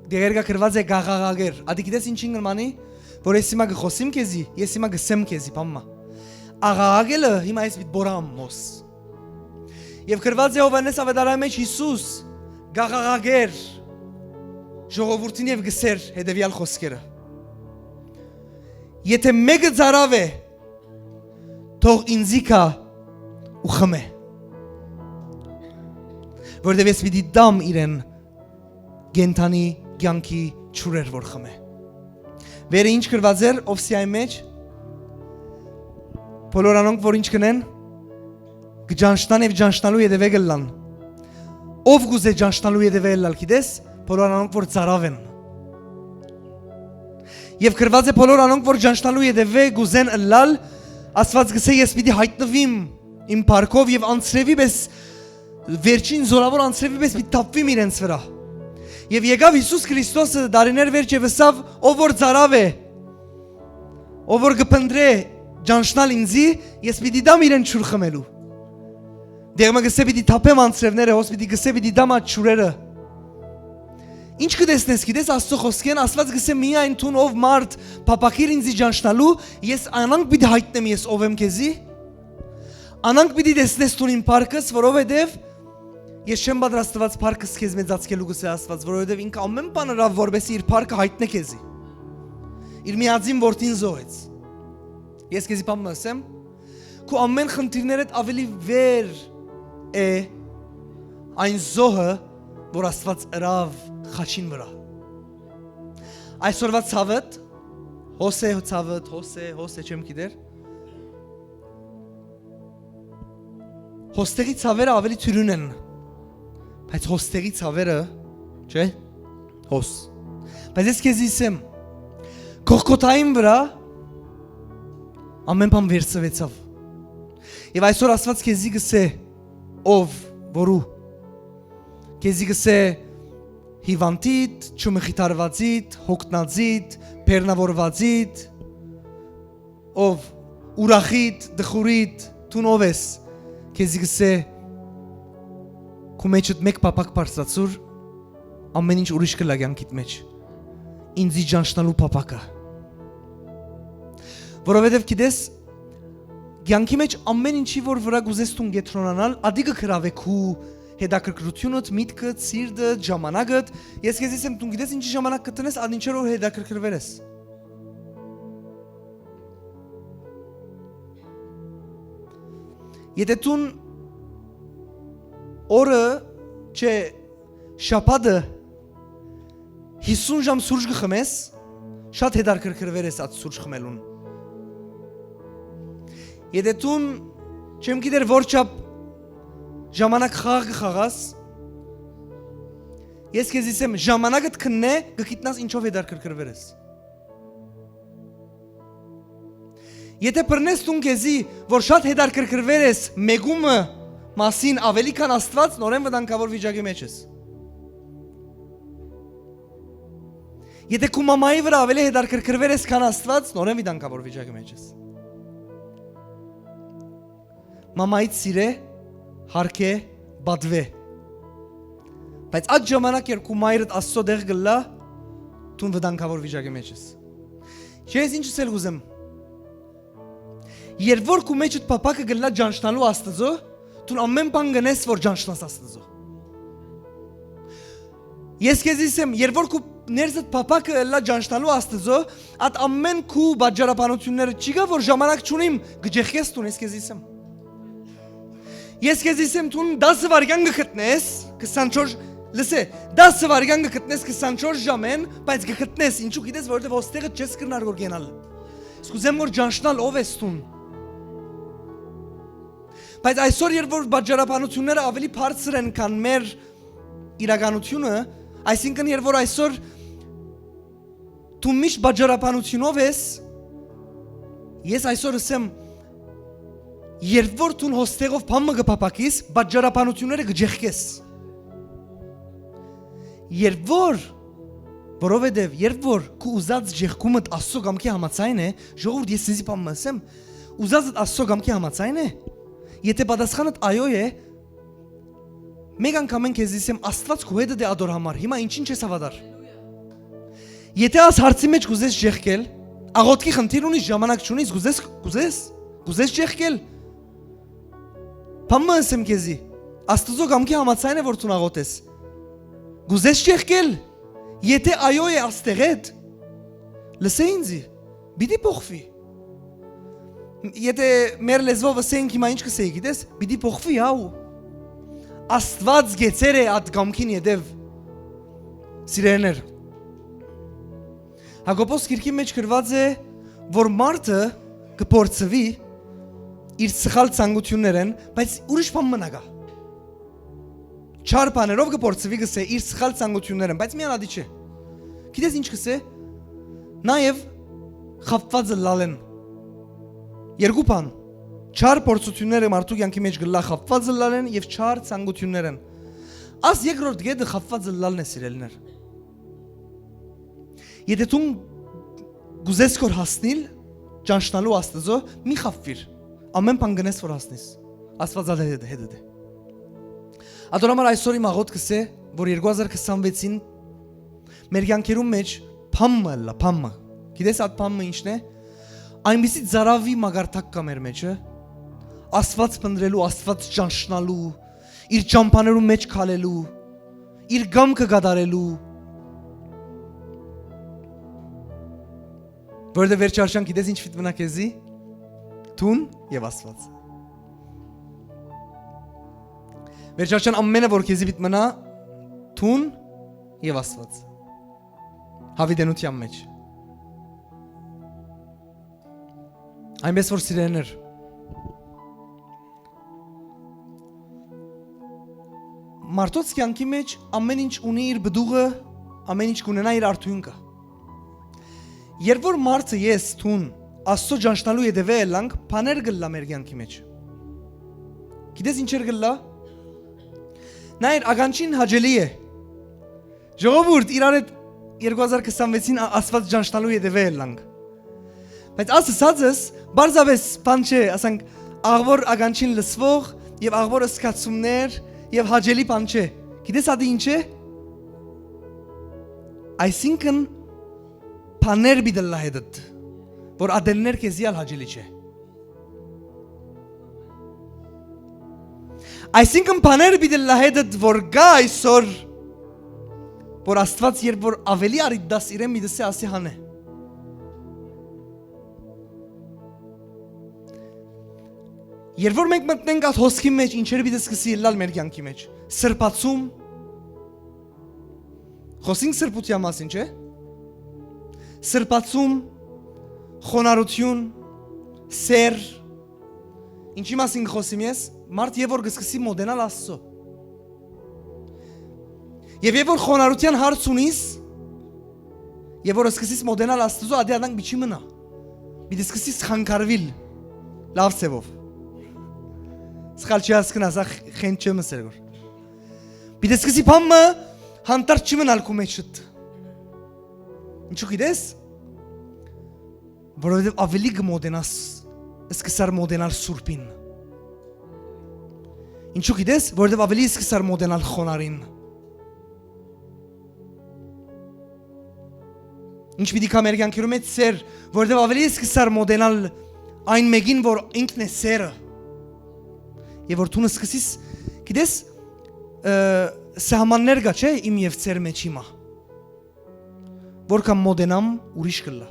Դեղեր կը գրուած է «կ'աղաղակէր»։ Ատի գիտես ինչին կը նմանի, որ ես հիմա կը խօսիմ քեզի, ես հիմա կ'ըսեմ քեզի, բան մը։ Աղաղակելը հիմա ես պիտի պոռամ մոս։ Եւ գրուած է Յովհաննէս Աւետարանի մէջ Յիսուս կ'աղաղակէր ժողովուրդին եւ կ'ըսէր հետեւեալ խօսքերը. «Եթէ մէկը ծարաւ է, թող ինծի գայ ու խմէ, որովհետեւ ես պիտի տամ իրեն կենդանի կեանքի ջուրեր որ խմէ»։ Վերը ինչ գրուած էր Ովսեայի մէջ։ Բոլոր անոնք որ ինչ կ'ընեն, կը ճանչնան եւ ճանչնալու ետեւէ կ'ըլլան։ Ով կ'ուզէ ճանչնալու ետեւէ ըլլալ, գիտես, բոլոր անոնք որ ծարաւ են։ Եւ գրուած է. «Բոլոր անոնք որ ճանչնալու ետեւէ կ'ուզեն ըլլալ, Աստուած կ'ըսէ, ես պիտի յայտնուիմ իմ փառքով եւ անձրեւի պէս, վերջին զօրաւոր անձրեւի պէս պիտի թափուիմ իրենց վրայ»։ Եւ եկաւ Յիսուս Քրիստոսը տարիներ վերջ եւ ըսաւ. «Ով որ ծարաւ է, ով որ կը փնտռէ ճանչնալ ինծի, ես պիտի տամ իրեն ջուր խմելու»։ Դեղ մը կ'ըսէ. «Պիտի թափեմ անձրեւները», հոս պիտի կ'ըսէ. «Պիտի տամ այդ ջուրերը»։ Ինչ կը տեսնես, գիտես, Աստծո խօսքէն Աստուած կ'ըսէ. «Միայն դուն, ով մարդ, փափաքիր ինծի ճանչնալու, ես անանկ պիտի յայտնեմ ես ով եմ քեզի, անանկ պիտի տեսնես դուն իմ փառքս, որովհետեւ ես չեմ պատրաստուած փառքս քեզ մեծացկելու», կ'ըսէ Աստուած, որովհետեւ ինքը ամէն բան ըրաւ, որպէսզի իր փառքը յայտնէ քեզի, իր միածին որդին զոհեց։ Ես քեզի բան մը ըսեմ, քու ամէն խնդիրներդ աւելի վեր է այն զոհը, որ Աստուած ըրաւ խաչին վրայ։ Այսօրվա ցաւդ, հոս է ցաւդ, հոս է, հոս է, չեմ գիտեր, հոստեղի ցաւերը աւելի թիւրին են, բայց հոստեղի ցաւերը, չէ՞, հոս։ Բայց ես քեզի ըսեմ, Գողգոթային վրայ ամէն բան վերցուեցաւ։ Եւ այսօր Աստուած քեզի կ'ըսէ, ով, որու, քեզի կ'ըսէ. հիւանդիդ, չմխիթարուածիդ, յոգնածիդ, բեռնաւորուածիդ, ով, ուրախիդ, տխուրիդ, դուն ով ես, քեզի կ'ըսէ. «Քու մէջդ մէկ փափաք բարձրացուր, ամէն ինչ ուրիշ կ'ըլլայ կեանքիդ մէջ, ինծի ճանչնալու փափաքը»։ Որովհետեւ գիտես, կեանքի մէջ ամէն ինչի որ վրայ կ'ուզես դուն կեդրոնանալ, ատի կը գրաւէ քու հետաքրքրութիւնդ, միտքդ, սիրտդ, ժամանակդ։ Ես քեզի ըսեմ, դուն գիտես ինչի ժամանակ կը տնես, ան ինչեր որ հետաքրքրուեր ես։ Եթէ դուն օրը, չէ, շաբաթը յիսուն ժամ սուրճ կը խմես, շատ հետաքրքրուեր ես այդ սուրճ խմելուն։ Եթէ դուն, չեմ գիտեր որ չափ ժամանակ խաղ կը խաղաս, ես քեզի ըսեմ, ժամանակդ քննէ, կը գիտնաս ինչով հետաքրքրուեր ես։ Եթէ բռնես դուն քեզի, որ շատ հետաքրքրուեր ես մեկումը մասին աւելի քան Աստուած, նորէն վտանգաւոր վիճակի մէջ ես։ Եթէ քու մամայի վրայ աւելի հետաքրքրուեր ես քան Աստուած, նորէն վտանգաւոր վիճակի մէջ ես։ Մամայիդ սիրէ, յարգէ, պատուէ։ Բայց այդ ժամանակ, երբ քու մայրդ Աստծո տեղ կ'ըլլայ, դուն վտանգաւոր վիճակի մէջ ես։ Չէ, ես ինչ ըսել կ'ուզեմ։ Երբ որ քու մէջդ փափաքը կ'ըլլայ ճանչնալու Աստծո, դուն ամէն բան կ'ընես, որ ճանչնաս Աստծո։ Ես քեզի ըսեմ, երբ որ քու ներսդ փափաքը ըլլայ ճանչնալու Աստծո, այդ ամէն քու պատճառաբանությունները չի գա, որ ժամանակ չունիմ, կը ջեխկես դուն, ես քեզի ըսեմ։ Ես քեզի ըսեմ, դուն տասը վայրկյան կը գտնես, քսանչորս, Լսէ, տասը վայրկեան կը գտնես քսանչորս ժամէն, բայց կը գտնես, ինչու գիտես, որովհետեւ հոստեղը չես կրնար որ գնալ։ Ես կ'ուզեմ որ ճանչնալ ով ես դուն։ Բայց այսօր, երբ որ պատճառաբանությունները ավելի բարձր են, քան մեր իրականությունը, այսինքն, երբ որ այսօր դու միշտ պատճառաբանությունով ես, ես այսօր ըսեմ, երբ որ դուն հոստեղով բան մը կը փափաքիս, պատճառաբանությունները կը ջեղկես։ Երբ որ, որովհետև երբ որ քու ուզած ջեղկումդ Աստծո կամքի համաձայն է, ժողովուրդ, ես ինձի բան մը ըսեմ, ուզածդ Աստծո կամքի համաձայն է, եթե պատասխանդ այո է, մեկ անգամէն քեզի ըսեմ, Աստուած քու հետդ է ատոր համար, հիմա ինչին չես հաւատար։ Եթե աս հարցի մէջ կ'ուզես ջեղկել, աղոթքի խնդիր ունիս, ժամանակ չունիս, կ'ուզես, կ'ուզես, կ'ուզես ջեղկել, բան մը ըսեմ քեզի, Աստուծոյ կամքի համաձայն է որ դուն աղոթես, կ'ուզես ջեղկել, եթե այո է Աստեղեդ, լսէ ինձի, պիտի փոխուի։ Եթե մեր լեզուով ըսենք հիմա ինչ կ'ըսէի, գիտես, պիտի փոխուի, հաու։ Աստուած գեցեր է ատ կամքին ետեւ, սիրելիներ։ Յակոբոս գիրքի մէջ գրուած է որ մարդը կը փորձուի իր սխալ ցանկություններէն, բայց ուրիշ բան մը կայ։ Չար բաներով կը փորձուի, կ'ըսէ, իր սխալ ցանկություններէն, բայց միան ատի չէ։ Գիտես ինչ կ'ըսէ, նաեւ խաբուած ըլլալէն։ Երկու բան, չար փորձութիւնները մարդու կեանքի մէջ կ'ըլլայ խաբուած ըլլալէն եւ չար ցանկութիւններէն։ Աս երկրորդ գետը խաբուած ըլլալն է, սիրելիներ։ Եթե դուն կ'ուզես քոր հասնիլ ճանչնալու Աստուծոյ, մի խաբուիր, ամէն բան կ'ընես որ հասնիս, Աստուած ալ հետ, հետդ է։ Ատոր համար այսօր իմ աղոթքս է որ երկու հազար քսանվեցին մեր կեանքերուն մէջ բան մը ըլլայ, բան մը, գիտես ատ բան մը ինչն է, այնպիսի ծարաւի մակարդակ կայ մեր մէջը, Աստուած փնտռելու, Աստուած ճանչնալու, իր ճամբաներուն մէջ քալելու, իր կամքը կատարելու, որովհետեւ վերջարշան գիտես ինչ պիտի մնայ քեզի, դուն եւ Աստուած։ Վերջարշան ամէնը որ քեզի պիտի մնայ, դուն եւ Աստուած, յաւիտենութեան մէջ։ Այնպես որ, սիրելիներ, մարդոց կեանքի մէջ ամէն ինչ ունի իր պտուղը, ամէն ինչ կ'ունենայ իր արդիւնքը։ Երբ որ մարդը, ես, դուն Աստուծոյ ճանչնալու ետեւէ ելանք, բաներ կ'ըլլայ մեր կեանքի մէջ։ Գիտես ինչեր կ'ըլլայ։ Նայր, ականջին հաճելի է։ Ժողովուրդ, իրար հետ երկու հազար քսանվեցին Ա-, Աստուած ճանչնալու ետեւէ ելանք։ Բայց աս ըսածս պարզապէս բան չէ, ասենք, աղբոր ականջին լսվող եւ աղբոր զգացումներ եւ հաճելի բան չէ։ Գիտես ատի ինչ է։ Այսինքն, բաներ պիտի ըլլայ հետդ, որ ատեններ քեզի ալ հաճելի չէ։ Այսինքն, բաներ պիտի ըլլայ հետդ, որ կայ այսօր, որ Աստուած երբ որ ավելի արիտ դաս իրեն պիտի սե, ասի հան է։ Երբ որ մենք մտնենք այդ հոսքի մեջ, ինչեր պիտի սկսի ըլլալ մեր կեանքի մեջ։ Սրբացում, խոսինք սրբութեան մասին, չէ՞։ Սրբացում, խոնարհություն, սեր, ինչի՞ մասին կը խօսիմ ես, մարդ երբ որ կը սկսի մոտենալ Աստծո։ Եւ երբ որ խոնարհութեան հարց ունիս, երբ որ սկսիս մոտենալ Աստծո, ատի ատանք պիտի մնայ։ Պիտի սկսիս խանգարուիլ լաւ ձևով։ Սխալ չի հասկնաս, ախ, խենթ չեմ ըսեր որ։ Պիտի սկսի բան մը հանդարտ չի մնալ քու մեջդ։ Ինչու՞ գիտես։ Որովհետեւ ավելի կը մոտենաս, սկսար մոտենալ Սուրբին։ Ինչու՞ գիտես, որովհետեւ ավելի սկսար մոտենալ խոնարհին։ Ինչ պիտի գա մեր կեանքերու մեջ, սեր, որովհետեւ ավելի սկսար մոտենալ այն մեկին, որ ինքն է սերը։ Եւ որ դուն սկսիս, գիտես, ը, սահմաններ կա, չէ՞, իմ եւ ծեր մեջ հիմա։ Որքան մոտենամ, ուրիշ կ'ըլլայ։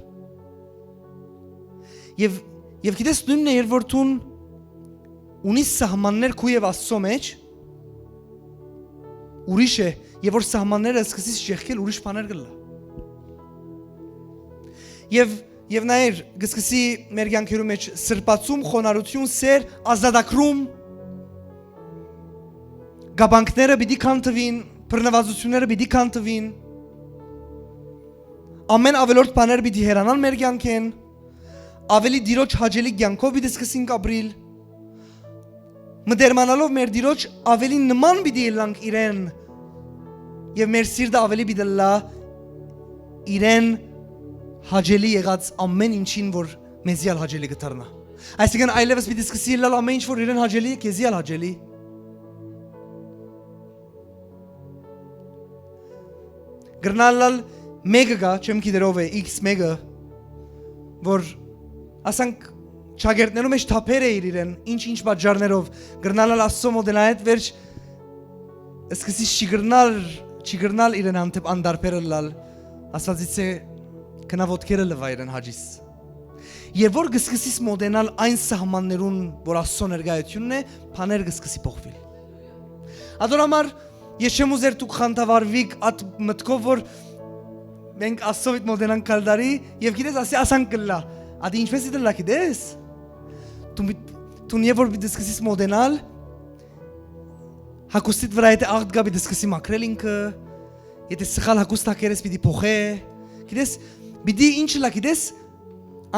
Եւ, եւ գիտես, նոյնն է, երբ որ դուն ունիս սահմաններ քու եւ Աստծո մեջ, ուրիշ է, Եւ որ սահմանները սկսիս շեղքել, ուրիշ բաներ կ'ըլլայ։ Եւ, եւ նայիր, կ'սկսի մեր կեանքերու մէջ սրբացում, խոնարհութիւն, սէր, ազատագրում, կապանքները պիտի քանդուին, բռնուածութիւնները պիտի քանդուին, ամէն աւելորդ բաներ պիտի հեռանան մեր կեանքէն, աւելի Տիրոջ հաճելի կեանքով պիտի սկսենք ապրիլ, մտերմանալով մեր Տիրոջ, աւելի նման պիտի ըլլանք իրեն, եւ մեր սիրտը աւելի պիտի ըլլայ իրեն հաճելի եղած ամէն ինչին, որ մեզի ալ հաճելի կը դառնայ։ Այսինքն այլեւս պիտի սկսի ըլլալ ամէն ինչ, որ իրեն հաճելի է, քեզի ալ հաճելի։ Կրնալ ալ մէկը կայ, չեմ գիտեր ով է, X մէկը, որ, ասանք, չակերտներու մէջ թափեր է իր իրեն, ինչ-ինչ պատճառներով, կրնալ ալ Աստծո մօտենայ, այդ վերջ սկսի չի կրնալ, չի կրնալ իրեն հանդեպ անդարբեր ըլլալ, ասածից է, գնա ոտքերը լվա իրեն հաճիս։ Եւ որ կսկսիս մոտենալ այն սահմաններուն, որ Աստծո ներկայությունն է, բաներ կսկսի փոխվել։ Ատոր համար ես չեմ ուզեր դուք խանդավառուիք այդ մտքով, որ մենք Աստծո հետ մոտենանք գալ տարի, եւ գիտես, ասի ասանք կլլայ։ Ադի ինչպես իտլա, գիտես։ Դու մի-, դու երբ որ պիտի սկսես մոտենալ, հագուստիդ վրայ եթե աղդ գայ, պիտի սկսի մաքրել ինքը, եթե սխալ հագուստ հագերես, պիտի փոխե, գիտես, պիտի ինչ ըլլայ, գիտես,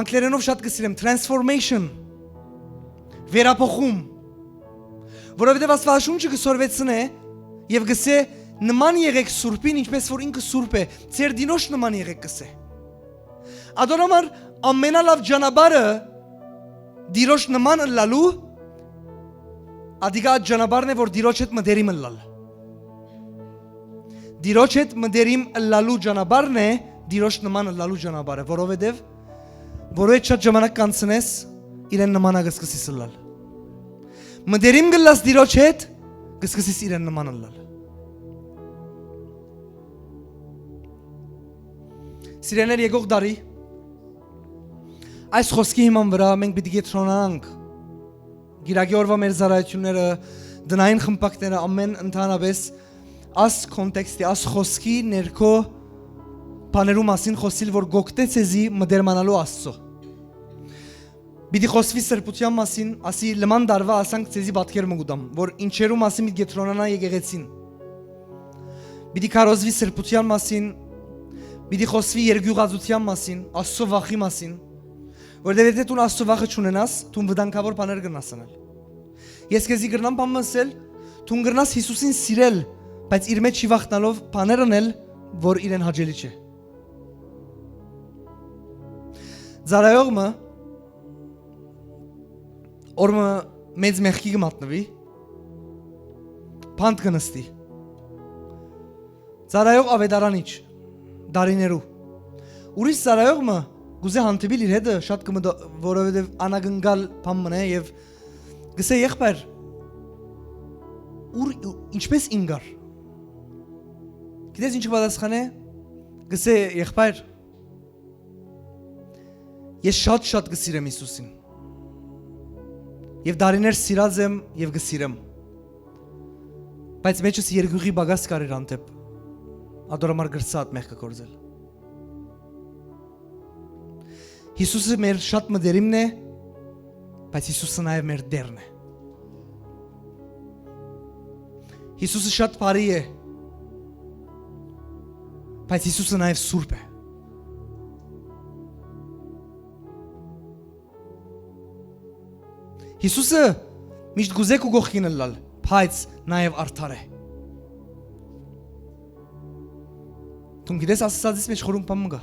անգլերենով շատ կը սիրեմ, transformation, վերափոխում, որովհետեւ Աստուածաշունչը կը սորվեցնէ եւ կսէ. «Նման եղեք Սուրբին, ինչպես որ ինքը Սուրբ է, ձեր Տիրոջ նման եղեք», կսէ։ Ատոր համար ամենալաւ ճանապարհը Տիրոջ նման ըլլալու, ադիկա այդ ճանապարհն է, որ Տիրոջ հետ մտերիմ ըլլալ։ Տիրոջ հետ մտերիմ ըլլալու ճանապարհն է Տիրոջ նման ըլլալու ճանապարհը, որովհետեւ որու հետ շատ ժամանակ կանցնես, իրեն նմանակ կսկսես ըլլալ։ Մտերիմ կ'ըլլաս Տիրոջ հետ, կսկսես իրեն նման ըլլալ։ Սիրեներ, եկող տարի, այս խօսքի հիման վրայ մենք պիտի կեդրոնանանք կիրակի օրուայ մեր ծառայությունները, տնային խմբակները, ամէն ընդհանրապես աս context-ի, աս խօսքի ներքո բաներու մասին խօսիլ, որ կօգնէ ձեզի մտերմանալու Աստծո։ Պիտի խօսուի սրբութեան մասին, ասի լման տարուայ ասանք ձեզի պատկեր մը կու տամ, որ ինչերու մասին պիտի կեդրոնանայ եկեղեցին։ Պիտի քարոզուի սրբութեան մասին, պիտի խօսուի երկիւղածութեան մասին, Աստծո վախի մասին, որովհետեւ եթե դուն Աստծո վախը չունենաս, դուն վտանգաւոր բաներ կրնաս ընել։ Ես քեզի կրնամ բան մը ըսել, դուն կրնաս Յիսուսին սիրել, բայց իր մեջ չի վախնալով բաներ ընել, որ իրեն հաճելի չէ։ Ծառայող մը, օր մը մեծ մեղքի կը մատնուի, բանտ կը նստի։ Ծառայող ավետարանիչ, դարիներու։ Ուրիշ ծառայող մը կուզէ հանդիպիլ իր հետը, շատ կը մտա-, որովհետեւ անակնկալ բան մնա եւ կսէ. «Եղբայր, ուր, ինչպես ինգար»։ Գիտես ինչ կը պատասխանէ։ Կսէ. «Եղբայր, ես շատ-շատ կը սիրեմ Յիսուսին։ Եւ դարիներ սիրած եմ եւ կը սիրեմ։ Բայց մեջս երկիւղի պակաս կար իր հանդէպ, ատոր համար կրցայ այդ մեղքը գործել»։ Յիսուսը մեր շատ մտերիմն է, բայց Յիսուսը նաեւ մեր Տէրն է։ Յիսուսը շատ բարի է, բայց Յիսուսը նաեւ սուրբ է։ Յիսուսը միշտ կուզէ քու կողքին ըլլալ, բայց նաեւ արդար է։ Դուն գիտես, ասածիս մեջ խորունկ բան մը կայ,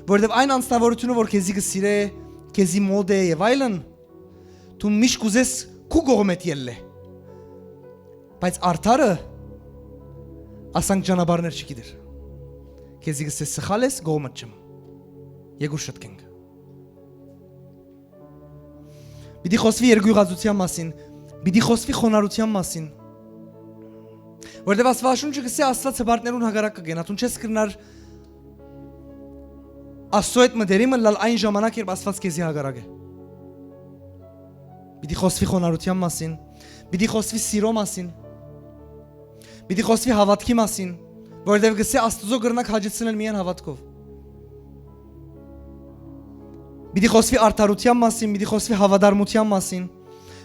որովհետեւ այն անձնավորությունը, որ քեզի կը սիրէ, քեզի մոտ է եւ այլն, դու միշտ կուզես քու կողմէդ ելլէ, բայց արդարը ասանք ճանապարհներ չի գիտեր, քեզի կսե. «Սխալ ես, կողմդ չեմ, եկուր շտկենք»։ Պիտի խոսվի երկիւղածութեան մասին, պիտի խոսվի խոնարհութեան մասին, որովհետեւ Աստուածաշունչը կսե. «Աստուած հպարտներուն հակառակ կը կենայ»։ Դուն չես կրնար Աստծո հետ մտերիմ ըլլալ այն ժամանակ, երբ Աստուած քեզի հակառակ է։ Պիտի խոսվի խոնարհութեան մասին, պիտի խոսվի սիրո մասին, Պիտի խօսուի հաւատքի մասին, որովհետեւ կ'ըսէ, Աստուծոյ կրնաք հաճեցնել միայն հաւատքով։ Պիտի խօսուի արդարութեան մասին, պիտի խօսուի հաւատարմութեան մասին,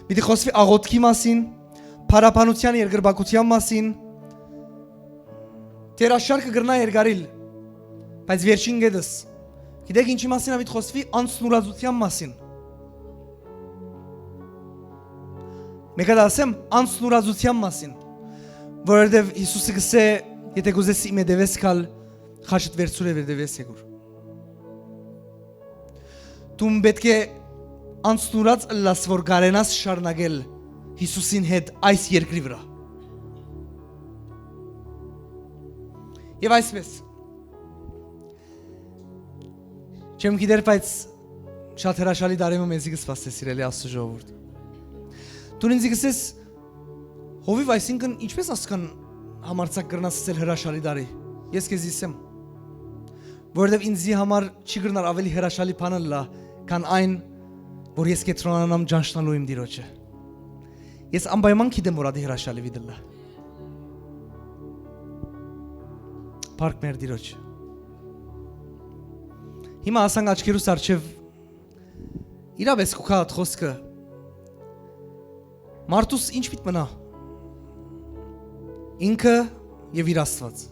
պիտի խօսուի աղօթքի մասին, փառաբանութեան, երկրպագութեան մասին։ Դերաշարքը կրնայ երկարիլ, բայց վերջին կետս, գիտեք ինչի մասին պիտի խօսուի, անձնուրացութեան մասին։ Մէկը դա ասեմ, անձնուրացութեան մասին, որովհետեւ Յիսուսը կ'ըսէ, եթե կ'ուզես իմ հետեւէս գալ, խաչդ վերցուր եւ հետեւէս եկուր։ Դուն պէտք է անձնուրաց ըլլաս, որ կարենաս շարունակել Յիսուսին հետ այս երկրի վրա։ Եւ այսպես, չեմ գիտեր, բայց շատ հրաշալի տարի մը մեզի կը սպասէ, սիրելի Աստուծոյ ժողովուրդ։ Դուն ինձի կ'ըսես, Հովիւ, այսինքն, ինչպես ասկան համարձակ կրնաս ասել հրաշալի տարի։ Ես քեզի ասեմ, որովհետեւ ինձի համար չի կրնար ավելի հրաշալի բան ըլլայ, քան այն, որ ես կեդրոնանամ ճանչնալու իմ Տիրոջը։ Ես անպայման գիտեմ, որ ատի հրաշալի պիտի ըլլայ։ Փառք մեր Տիրոջ։ Հիմա ասանք աչքերուս առջեւ, իրապէս կու գայ այդ խօսքը։ Մարդուս ինչ պիտի մնայ։ Ինքը եւ իր Աստուած։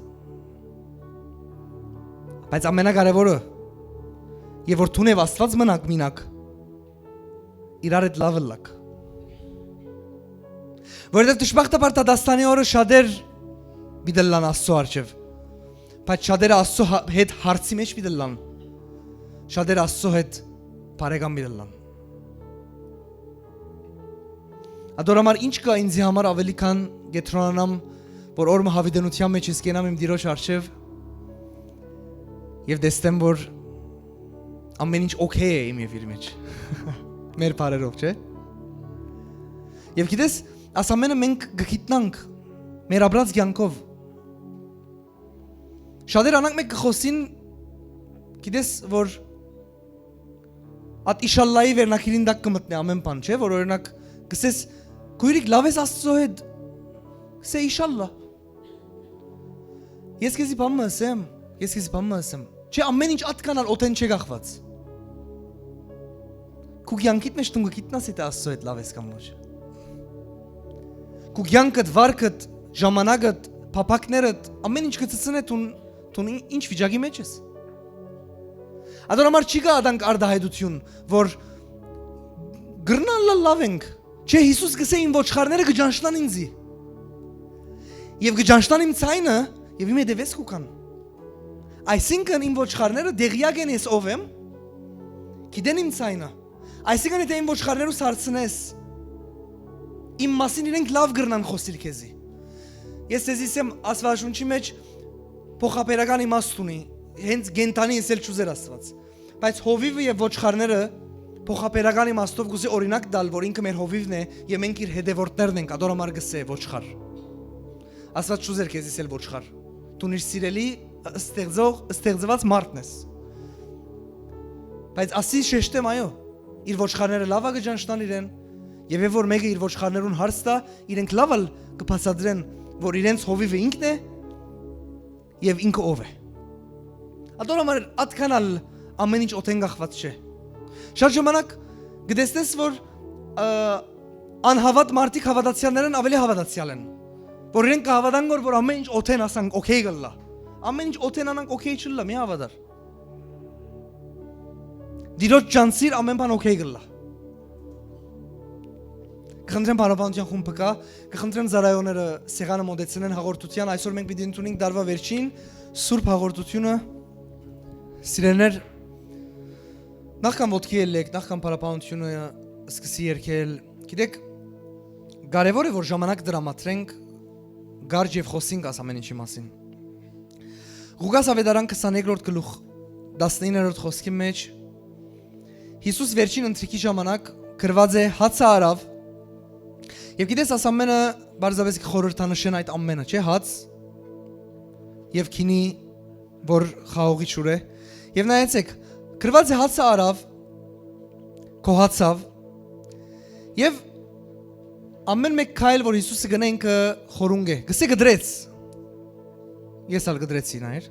Բայց ամենակարեւորը, եւ որ դուն եւ Աստուած մնաք մինակ, իրար հետ լաւ ըլլաք։ Որովհետեւ դժբախտաբար դատաստանի օրը շատեր պիտի ըլլան Աստուծոյ առջեւ, բայց շատերը Աստուծոյ հա-, հետ հարցի մեջ պիտի ըլլան, շատերը Աստուծոյ հետ բարեկամ պիտի ըլլան։ Ատոր համար ինչ կայ ինձի համար ավելի քան կեդրոնանամ, որ օր մը յաւիտենութեան մեջ ես կենամ իմ Տիրոջ առջեւ եւ տեսնեմ, որ ամեն ինչ օքեյ է իմ եւ իր մեջ։ Մեր բարերով, չէ՞։ Եւ գիտես, աս ամենը մենք կը գիտնանք մեր ապրած կյանքով։ Շատեր անանկ մէկ կը խօսին, գիտես, որ ատ իշալլայի վերնագիրին տակ կը մտնէ ամեն բան, չէ՞, որ օրինակ կ'ըսես, քոյրիկ, լաւ ես Աստուծոյ հետ, կ'ըսէ իշալլա։ Ես քեզի բան մը ըսեմ, ես քեզի բան մը ըսեմ։ Չէ, ամեն ինչ ատկան ալ օդէն չէ կախված։ Քու կեանքիդ մէջ դուն կը գիտնաս, եթէ Աստուծոյ հետ լաւ ես կամ ոչ։ Քու կեանքդ, վարքդ, ժամանակդ, փափաքներդ, ամեն ինչ կը ցցնէ դուն, դուն ի-, ինչ վիճակի մէջ ես։ Ատոր համար չի կայ ատանք արտահայտութիւն, որ կրնան լալ լաւ ենք։ Չէ, Յիսուս կ'ըսէ, իմ ոչխարները կը ճանչնան ինձի։ Եւ կը ճանչնան իմ ձայնը, եւ իմ հետեւէս կու գան։ Այսինքն իմ ոչխարները տեղյակ են ես ով եմ, գիտեն իմ ձայնը։ Այսինքն եթե իմ ոչխարներուս հարցնես, իմ մասին իրենք լաւ կրնան խօսիլ քեզի։ Ես քեզի ասեմ, Աստուածաշունչի մեջ փոխաբերական իմաստ ունի, հենց կենդանի ըսել չուզեր Աստուած։ Բայց հովիվը եւ ոչխարները փոխաբերական իմաստով կուզի օրինակ տալ, որ ինքը մեր հովիվն է եւ մենք իր հետեւորդներն ենք, ատոր համար կ'ըսէ ոչխար։ Աստուած չուզեր քեզի ասել ոչխար։ Դուն իր սիրելի, ստեղծող, ստեղծված մարդն ես։ Բայց ասի շեշտեմ, այո, իր ոչխարները լաւ ա կը ճանչնան իրեն, եւ երբ որ մեկը իր ոչխարներուն հարց տայ, իրենք լաւ ալ կը բացատրեն, որ իրենց հովիվը ինքն է, եւ ինքը ով է։ Ատոր համար ատկան ալ ամեն ինչ օդէն կախված չէ։ Շատ ժամանակ կը տեսնես, որ, ը, անհաւատ մարդիկ հաւատացեալներէն աւելի հաւատացեալ են, որ իրենք կը հաւատան, որ, որ ամեն ինչ օդէն, ասանք, օքեյ կ'ըլլայ։ Ամեն ինչ օդէն անանք օքեյ չ'ըլլայ, մի հաւատար։ Տիրոջ ճանցիր, ամեն բան օքեյ կ'ըլլայ։ Կխնդրեմ, բարոյականութեան խումբը կայ, կխնդրեմ ծառայողները սեղանը մօտեցնեն հաղորդութեան, այսօր մենք պիտի ընդունենք տարուայ վերջին սուրբ հաղորդութիւնը, սիրելիներ, նախքան ոտքի ելլեք, նախքան բարոյականութիւնը սկսի երգել, գիտեք, կարեւոր է, որ ժամանակ տրամադրենք, կարճ եւ խօսենք աս ամեն ինչի մասին։ Ղուկաս աւետարան քսաներկրորդ գլուխ, տասնիններորդ խօսքի մեջ, Յիսուս վերջին ընթրիքի ժամանակ գրուած է, հացը առաւ, եւ գիտես, աս ամենը պարզապէս կը խորհրդանշեն այդ ամենը, չէ՞, հաց եւ գինի, որ խաղողի ջուր է։ Եւ նայեցեք, գրուած է, հացը առաւ, գոհացաւ, եւ Ամէն մէկ քայլ որ Յիսուսը գնայ, ինքը խորունկ է։ Գսե կտրեց։ Ես ալ կտրեցի, նայր։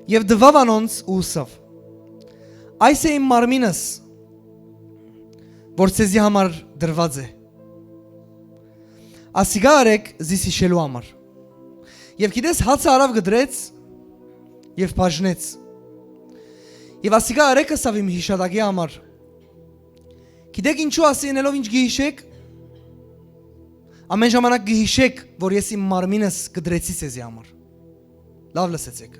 Եւ տուաւ անոնց ու ըսաւ. «Այս է իմ մարմինս, որ ձեզի համար տրուած է։ Ասիկա արեք զիս յիշելու համար»։ Եւ գիտես, հացը առաւ, կտրեց եւ բաժնեց։ Եւ ասիկա արեք, ըսաւ, իմ յիշատակի համար։ Գիտեք ինչու, ասի, ընելով ինչ կը յիշեք։ Ամէն ժամանակ կը յիշեք, որ ես իմ մարմինս կտրեցի ձեզի համար։ Լաւ լսեցէք։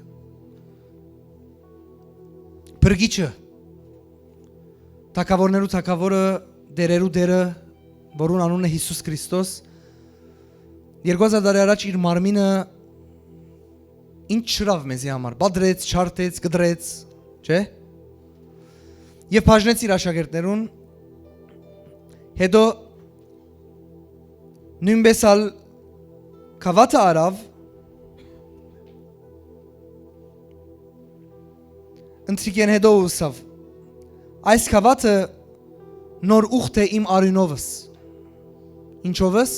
Փրկիչը, թագաւորներու թագաւորը, տէրերու Տէրը, որուն անունն է Յիսուս Քրիստոս, երկու հազար տարի առաջ իր մարմինը ինչ չրաւ մեզի համար, պատրեց, չարդեց, կտրեց, չէ՞։ Եւ բաժնեց իր աշակերտներուն, հետո նոյնպէս ալ գաւաթը առաւ, ընթրիքէն հետո ըսաւ. «Այս գաւաթը նոր ուխտ է իմ արիւնովս»։ Ինչովս։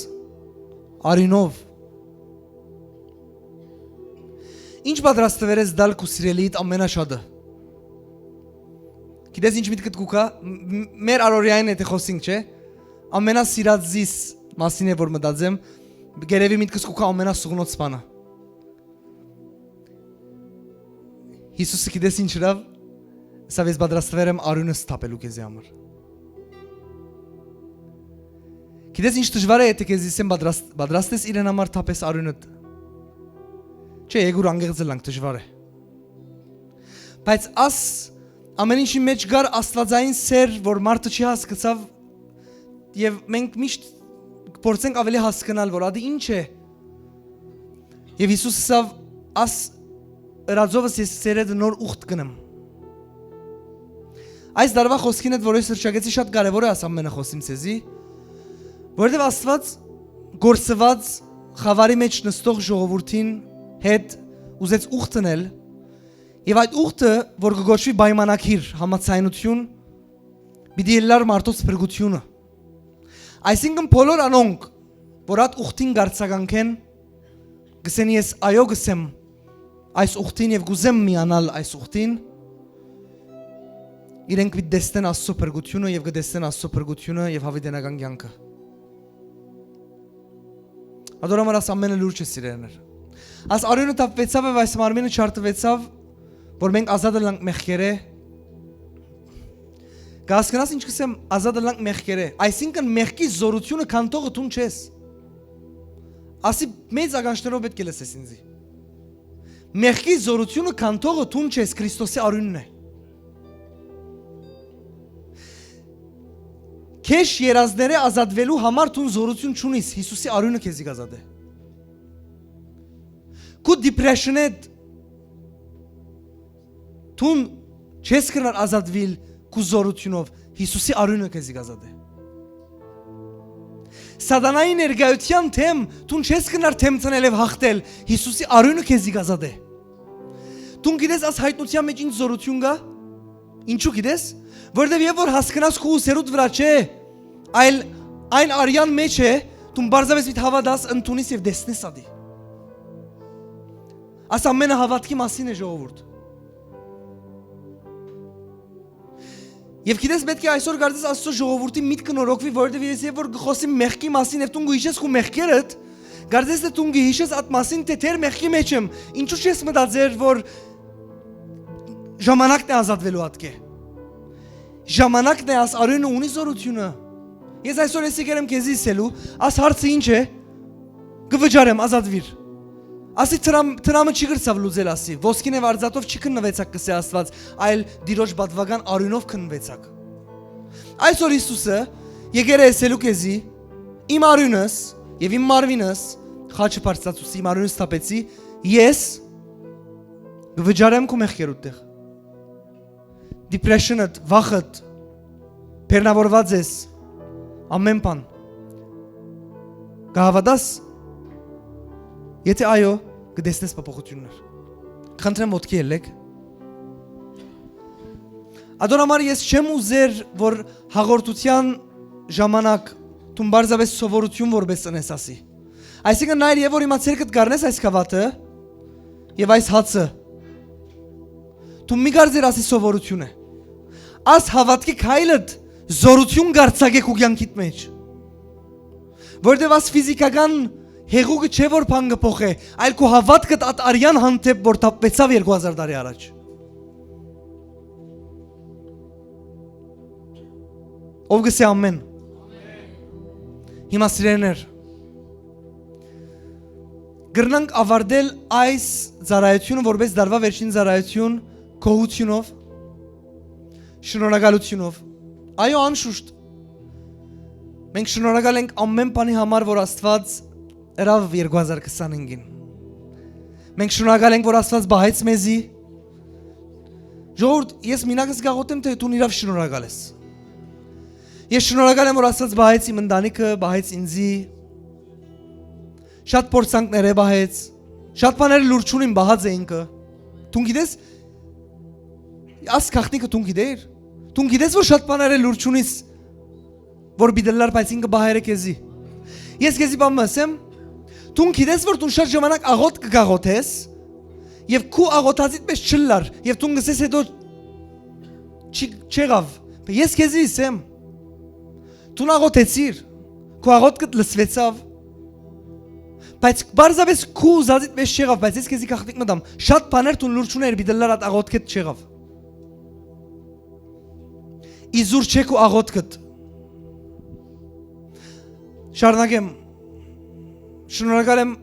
Արիւնով։ Ինչ պատրաստուեր ես տալ քու սիրելիդ ամենաշատը։ Գիտես ինչ միտքդ կու գայ։ Մ- մ- մեր առօրյային է թե խոսինք, չէ՞։ Ամենասիրած զիս մասին է որ մտածեմ։ Գերեւի միտքս կու գայ ամենասուգնոց բանը։ Յիսուսը գիտես ինչ ըրաւ։ Սա ես պատրաստվեր եմ արիւնս թափելու քեզի համար։ Գիտես ինչ դժվար է, եթե քեզի ասեմ պատրաստ- պատրաստ ես իրեն համար թափես արիւնդ։ Չէ, երկուր անգեղծ ըլանք, դժվար է։ Բայց աս ամեն ինչի մեջ կար աստվածային սեր, որ մարդը չի հասկացաւ, եւ մենք միշտ փորձենք ավելի հասկանալ, որ ադի ինչ է։ Եւ Յիսուս ասաւ. «Աս ըրածովս ես սերեդը նոր ուխտ կնեմ»։ Այս դարվա խոսքին հետ որ ես հրճակեցի, շատ կարեւոր է աս ամենը խոսիմ ցեզի, որովհետեւ Աստված կորսուած խաւարի մեջ նստող ժողովուրդին հետ ուզեց ուխտ ընել, եւ այդ ուխտը, որ կը կոչուի պայմանագիր, համաձայնություն, պիտի ըլլար մարդոց փրկությունը։ Այսինքն բոլոր անոնք, որ այդ ուխտին կարձագանքեն, կսեն. «Ես այո կսեմ այս ուխտին եւ կուզեմ միանալ այս ուխտին», իրենք պիտի տեսնեն Աստծո փրկությունը եւ կտեսնեն Աստծո փրկությունը եւ յաւիտենական կեանքը։ Ատոր համար աս ամենը լուրջ է, սիրելիներ։ Աս արիւնը թափուեցաւ եւ այս մարմինը չարդուեցաւ, որ մենք ազատ ըլանք մեղքերէ։ Կհասկնաս ինչ կսեմ, ազատ ըլանք մեղքերէ։ Այսինքն մեղքի զորությունը քանդողը դուն չես։ Ասի մեծ ականջներով պէտք է լսես ինձի։ Մեղքի զորությունը քանդողը դուն չես, Քրիստոսի արիւնն է։ Քեշ երազներէ ազատուելու համար դուն զորություն չունիս, Յիսուսի արիւնը քեզի կազատէ։ Քու depression-էդ դուն չես կրնար ազատուիլ քու զորությունով, Յիսուսի արիւնը քեզի կազատէ։ Սատանայի ներկայության դեմ դուն չես կրնար դեմ դնել եւ հաղթել, Յիսուսի արիւնը քեզի կազատէ։ Դուն գիտես աս յայտնության մեջ ինչ զորություն կա։ Ինչու գիտես։ Որովհետեւ երբ որ հասկնաս քու ուսերուդ վրայ չէ, այլ այն արեան մեջ է, դուն պարզապէս պիտի հաւատաս, ընդունիս եւ տեսնես ադի։ Աս ամենը հաւատքի մասին է, ժողովուրդ։ Եվ գիտես, պէտք է այսօր կարծես Աստծո ժողովուրդի միտքը նորոգուի, որովհետև ես երբ որ կխոսեմ մեղքի մասին, և դուն կհիշես քո մեղքերդ, կարծես թե դուն կհիշես այդ մասին, թե դեռ մեղքի մեջ եմ, ինչու՞ չես մտածեր, որ ժամանակն է ազատվելու ատկէ։ Ժամանակն է, աս արիւնը ունի զորությունը։ Ես այսօր ես եկել եմ քեզի ասելու, աս հարցը ինչ է, կվճարեմ, ազատվիր։ Ասի դրամ-, դրամը չի գրցաւ լուծել, ասի, ոսկին և արծաթով չի քննվեցաք, կսե Աստված, այլ Տիրոջ պատվական արիւնով քննվեցաք։ Այսօր Հիսուսը եկել է ասելու քեզի, իմ արիւնս և իմ մարմինս, խաչը բարձրացուցի, իմ արիւնս թափեցի, ես կվճարեմ քո մեղքերուդ տեղ։ Depression-ըդ, վախդ, բեռնավորված ես, ամեն բան։ Կհավատաս, եթե այո, կտեսնես փոփոխություններ։ Խնդրեմ, ոտքի ելեք։ Ատոր համար ես չեմ ուզեր, որ հաղորդության ժամանակ Դուն պարզապէս սովորութիւն որպէս ընես ասի։ Այսինքն, նայր, եւ որ հիմա ձեռքդ կառնես այս գաւաթը եւ այս հացը, դու մի կարծեր ասի սովորութիւն է։ Աս հաւատքի քայլդ զօրութիւն կարձակէ քու կեանքիդ մէջ։ Որտեւ աս ֆիզիքական հեղուկը չէ, որ բան կը փոխէ, այլ քու հաւատքդ ատ արեան հանդէպ, որ թափուեցաւ երկու հազար տարի առաջ։ Ով կ'ըսէ ամէն։ Հիմա, սիրելիներ, կրնանք ավարտել այս ծառայութիւնը որպէս դարուայ վերջին ծառայութիւն գոհութիւնով, շնորհակալութիւնով։ Այո, անշուշտ, մենք շնորհակալ ենք ամէն բանի համար, որ Աստուած ըրաւ երկու հազար քսանհինգին։ Մենք շնորհակալ ենք, որ Աստուած պահեց մեզի։ Ժողովուրդ, ես մինակ կ'աղօթեմ, թէ դուն իրաւ շնորհակալ ես։ Ես շնորհակալ եմ, որ Աստուած պահեց իմ ընտանիքը, պահեց ինծի, շատ փորձանքներ է պահեց, շատ բաներ լուր չունին, պահած է ինքը։ Դուն գիտես, աս գաղտնիքը դուն գիտեր։ Դուն գիտես, որ շատ բաներ է լուր չունիս, որ պիտի լար, բայց ինքը պահեր է քեզի։ Ես քեզի բան մը ասեմ, դուն գիտես, որ դուն շատ ժամանակ աղօթք կ'աղօթես, եւ քու աղօթածիդ պես չլար, եւ դուն կ'ըսես, հետո չի, չեղաւ։ Ես քեզի ասեմ, դուն աղօթեցիր, քու աղօթքդ լսուեցաւ, բայց պարզապէս քու ուզածիդ պես չեղաւ, բայց ես քեզի գաղտնիք մտամ, շատ բաներ դուն լուր չունէր, պիտի լար, ատ աղօթքդ չեղաւ։ Իզուր չէ քու աղօթքդ։ Շարունակեմ։ Շնորհակալ եմ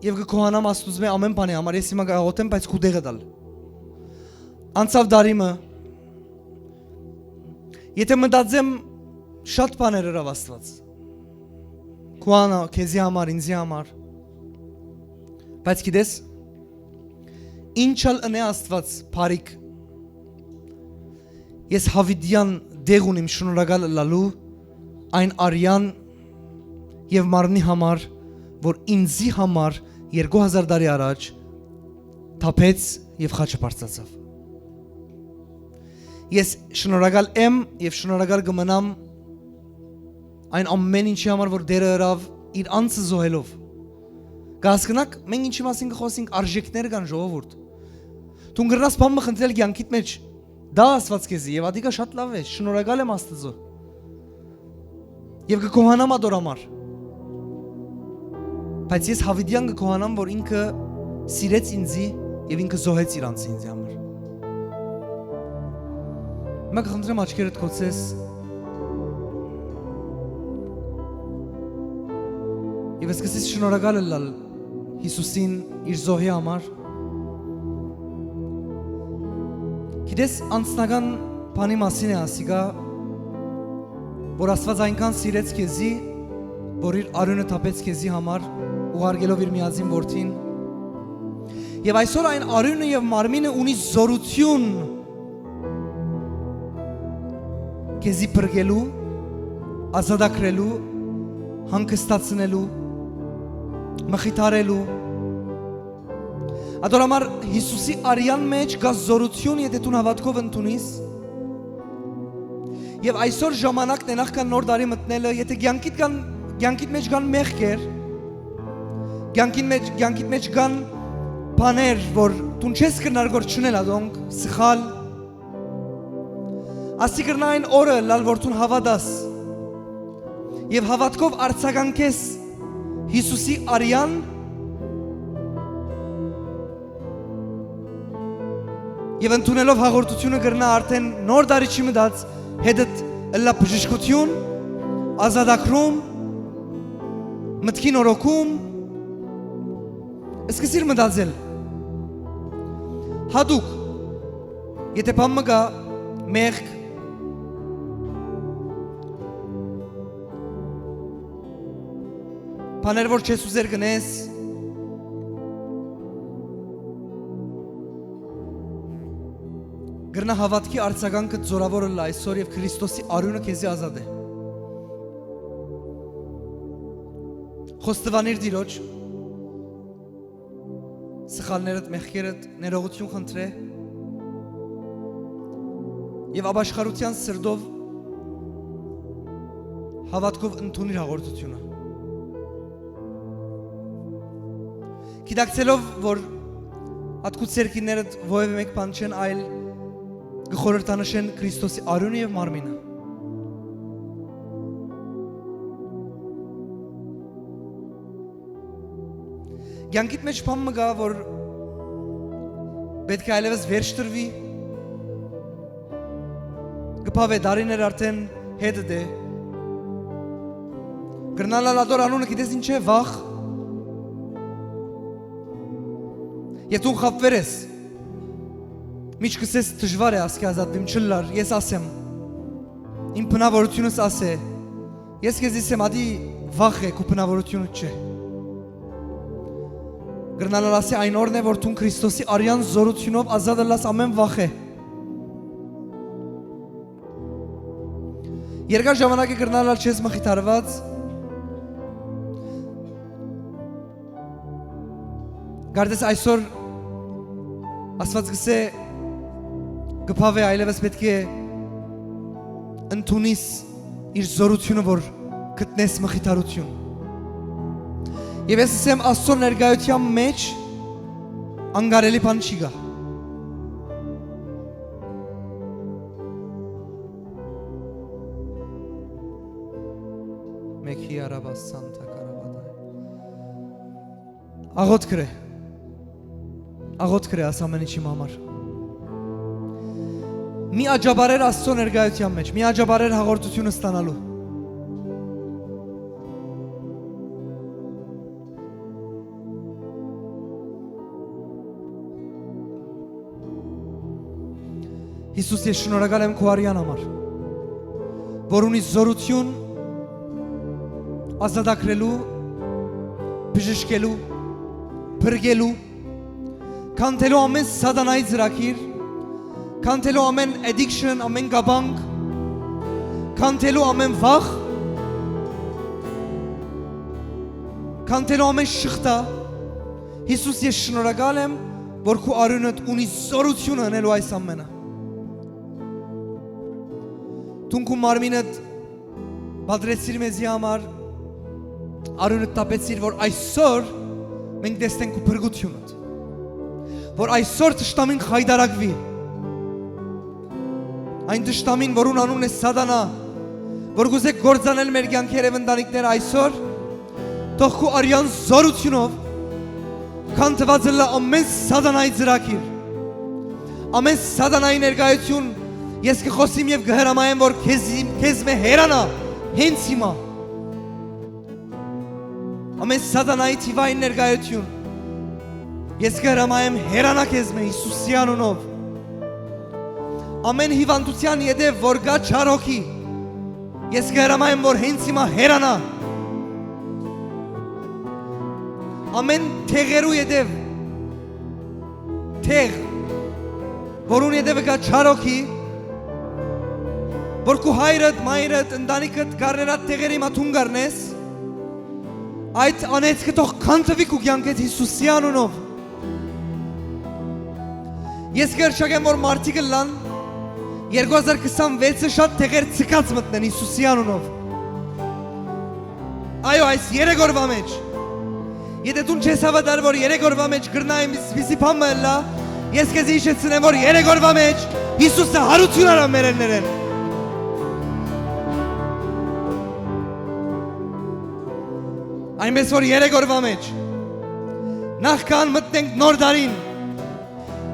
եւ կը գոհանամ Աստուծմէ ամէն բանի համար։ Ես հիմա կ'աղօթեմ, բայց քու տեղը տալ։ Անցաւ տարի մը, եթե մտածեմ, շատ բաներ ըրաւ Աստուած։ Քու անա, քեզի համար, ինձի համար։ Բայց գիտես, ինչ ալ ընէ Աստուած բարիք, ես յաւիտեան տեղ ունիմ շնորհակալ ըլլալու այն արեան եւ մարմնի համար, որ ինձի համար երկու հազար տարի առաջ թափեց եւ խաչը բարձրացաւ։ Ես շնորհակալ եմ եւ շնորհակալ կը մնամ այն ամէն ինչի համար, որ Տէրը ըրաւ իր անձը զոհելով։ Կ'հասկնաք, մենք ինչի մասին կը խօսենք, արժէքներ կան, ժողովուրդ։ Դուն կրնաս բան մը խնդրել կեանքիդ մէջ, դա Աստուած քեզի, եւ ատիկա շատ լաւ է, շնորհակալ եմ Աստուծոյ։ Եւ կը գոհանամ ատոր համար։ Բայց ես յաւիտեան կը գոհանամ, որ ինքը սիրեց ինձի եւ ինքը զոհեց իր անձը ինձի համար։ Հիմա կը խնդրեմ, աչքերդ կոչես եւ սկսես շնորհակալ ըլլալ Յիսուսին իր զոհի համար։ Գիտես, անձնական բանի մասին է ասիկա, որ Աստուած այնքան սիրեց քեզի, որ իր արիւնը թափեց քեզի համար, ուղարկելով իր միածին որդին։ Եւ այսօր այն արիւնը եւ մարմինը ունի զօրութիւն քեզի փրկելու, ազատագրելու, հանգստացնելու, մխիթարելու։ Ատոր համար Յիսուսի արեան մէջ կայ զօրութիւն, եթե դուն հաւատքով ընդունիս։ Եւ այսօր ժամանակն է նախքան նոր տարի մտնելը, եթե կեանքիդ կան, կեանքիդ մէջ կան մեղքեր, կեանքին մէջ, կեանքիդ մէջ կան բաներ, որ դուն չես կրնար որ չունենալ, ոնք սխալ, ասի կրնայ այն օրը լալ, որ դուն հաւատաս եւ հաւատքով արձագանքես Յիսուսի արեան, եւ ընդունելով հաղորդութիւնը կրնայ արդեն նոր տարի չի մտած, հետդ ըլլայ բժշկութիւն, ազատագրում, մտքի նորոգում, սկսիր մտածել։ Հատուկ, եթե բան մը կայ, մեղք, բաներ որ չես ուզեր կ'ընես, կրնայ հաւատքի արձագանքը զօրաւոր ըլլայ այսօր, եւ Քրիստոսի արիւնը քեզի ազատէ։ Խոստովանիր Տիրոջ սխալներդ, մեղքերդ, ներողութիւն խնդրէ եւ ապաշխարութեան սրտով հաւատքով ընդունիր հաղորդութիւնը։ Գիտակցելով, որ ատկու ցերկիններդ որեւէ մէկ բան չեն, այլ կը խորհրդանշեն Քրիստոսի արիւնը եւ մարմինը։ Կեանքիդ մէջ բան մը կայ, որ պէտք է այլեւս վերջ տրուի, կը բաւէ, դարիներ արդէն հետդ է։ Կրնալ ալ ատոր անունը գիտես ինչ է, վախ։ Եւ դուն խաբուեր ես։ Միշտ կ'ըսես, դժուար է ասկէ ազատուիմ, չըլլար, ես ասեմ։ Իմ բնաւորութիւնս ասէ։ Ես քեզի ասեմ, ատի վախ է, քու բնաւորութիւնը չէ։ Կրնալ ալ ասի այն օրն է, որ դուն Քրիստոսի արեան զօրութիւնով ազատ ըլլաս ամէն վախէ։ Երկար ժամանակի կրնալ ալ չես մխիթարուած, կարծես այսօր Աստուած կ'ըսէ, կը բաւէ, այլեւս պէտք է ընդունիս իր զօրութիւնը, որ գտնես մխիթարութիւն։ Եւ ես ըսեմ, Աստուծոյ ներկայութեան մէջ անկարելի բան չի գայ։ Մեկի արաբաս Սանտա Կարավատայ։ Աղոթք կրե։ Աղոթք կրե աս ամէն ինչի համար։ Մի աջաբարեր Աստծո ներկայության մեջ, մի աջաբարեր հաղորդությունը ստանալու։ Հիսուս, ես շնորհակալ եմ քու արեան համար, որ ունի զօրութիւն ազատագրելու, բժշկելու, փրկելու, քանդելու ամէն սատանայի ծրագիր, քանդելու ամէն addiction, ամէն կապանք, քանդելու ամէն վախ, քանդելու ամէն շղթա։ Հիսուս, ես շնորհակալ եմ, որ քու արիւնդ ունի զօրութիւնը ընելու այս ամէնը։ Դուն քու մարմինդ պատրեցիր մեզի համար, արիւնդ տապեցիր, որ այսօր մենք տեսնենք քու փրկութիւնդ, որ այսօր թշնամին խայտարակուի, այն թշնամին, որուն անունն է Սատանա, որ կուզէ կործանել մեր կեանքերը եւ ընտանիքները այսօր, թող քու արեան զօրութիւնով քանդուած ըլլայ ամէն սատանայի ծրագիր, ամէն սատանայի ներկայութիւն։ Ես կը խօսիմ եւ կը հրամայեմ, որ քեզ, քեզմէ հեռանայ հենց հիմա։ Ամէն սատանայի թիւային ներկայութիւն, ես կը հրամայեմ, հեռանայ քեզմէ Հիսուսի անունով։ Ամէն հիւանդութեան ետեւ որ կայ չար հոգի, ես կը հրամայեմ, որ հենց հիմա հեռանայ։ Ամէն թեղերու ետեւ, թեղ, որուն ետեւը կայ չար հոգի, որ քու հայրդ, մայրդ, ընտանիքդ կառնելա թեղերի մը դուն կառնես, այդ անեծքը թող քանդուի քու կեանքէդ Հիսուսի անունով։ Ես կ'երշակեմ, որ մարդիկ ըլլան երկու հազար քսանվեցը շատ թեղեր ցկած մտնեն Հիսուսի անունով։ Այո, այս երեք օրվա մեջ, եթէ դուն չես հաւատար, որ երեք օրվա մեջ կրնայ այսպիսի բան մը ըլլայ, ես քեզի յիշեցնեմ, որ երեք օրվա մեջ Հիսուսը յարութիւն առաւ մեռելներէն։ Այնպես որ երեք օրվա մեջ, նախքան մտնենք նոր տարին,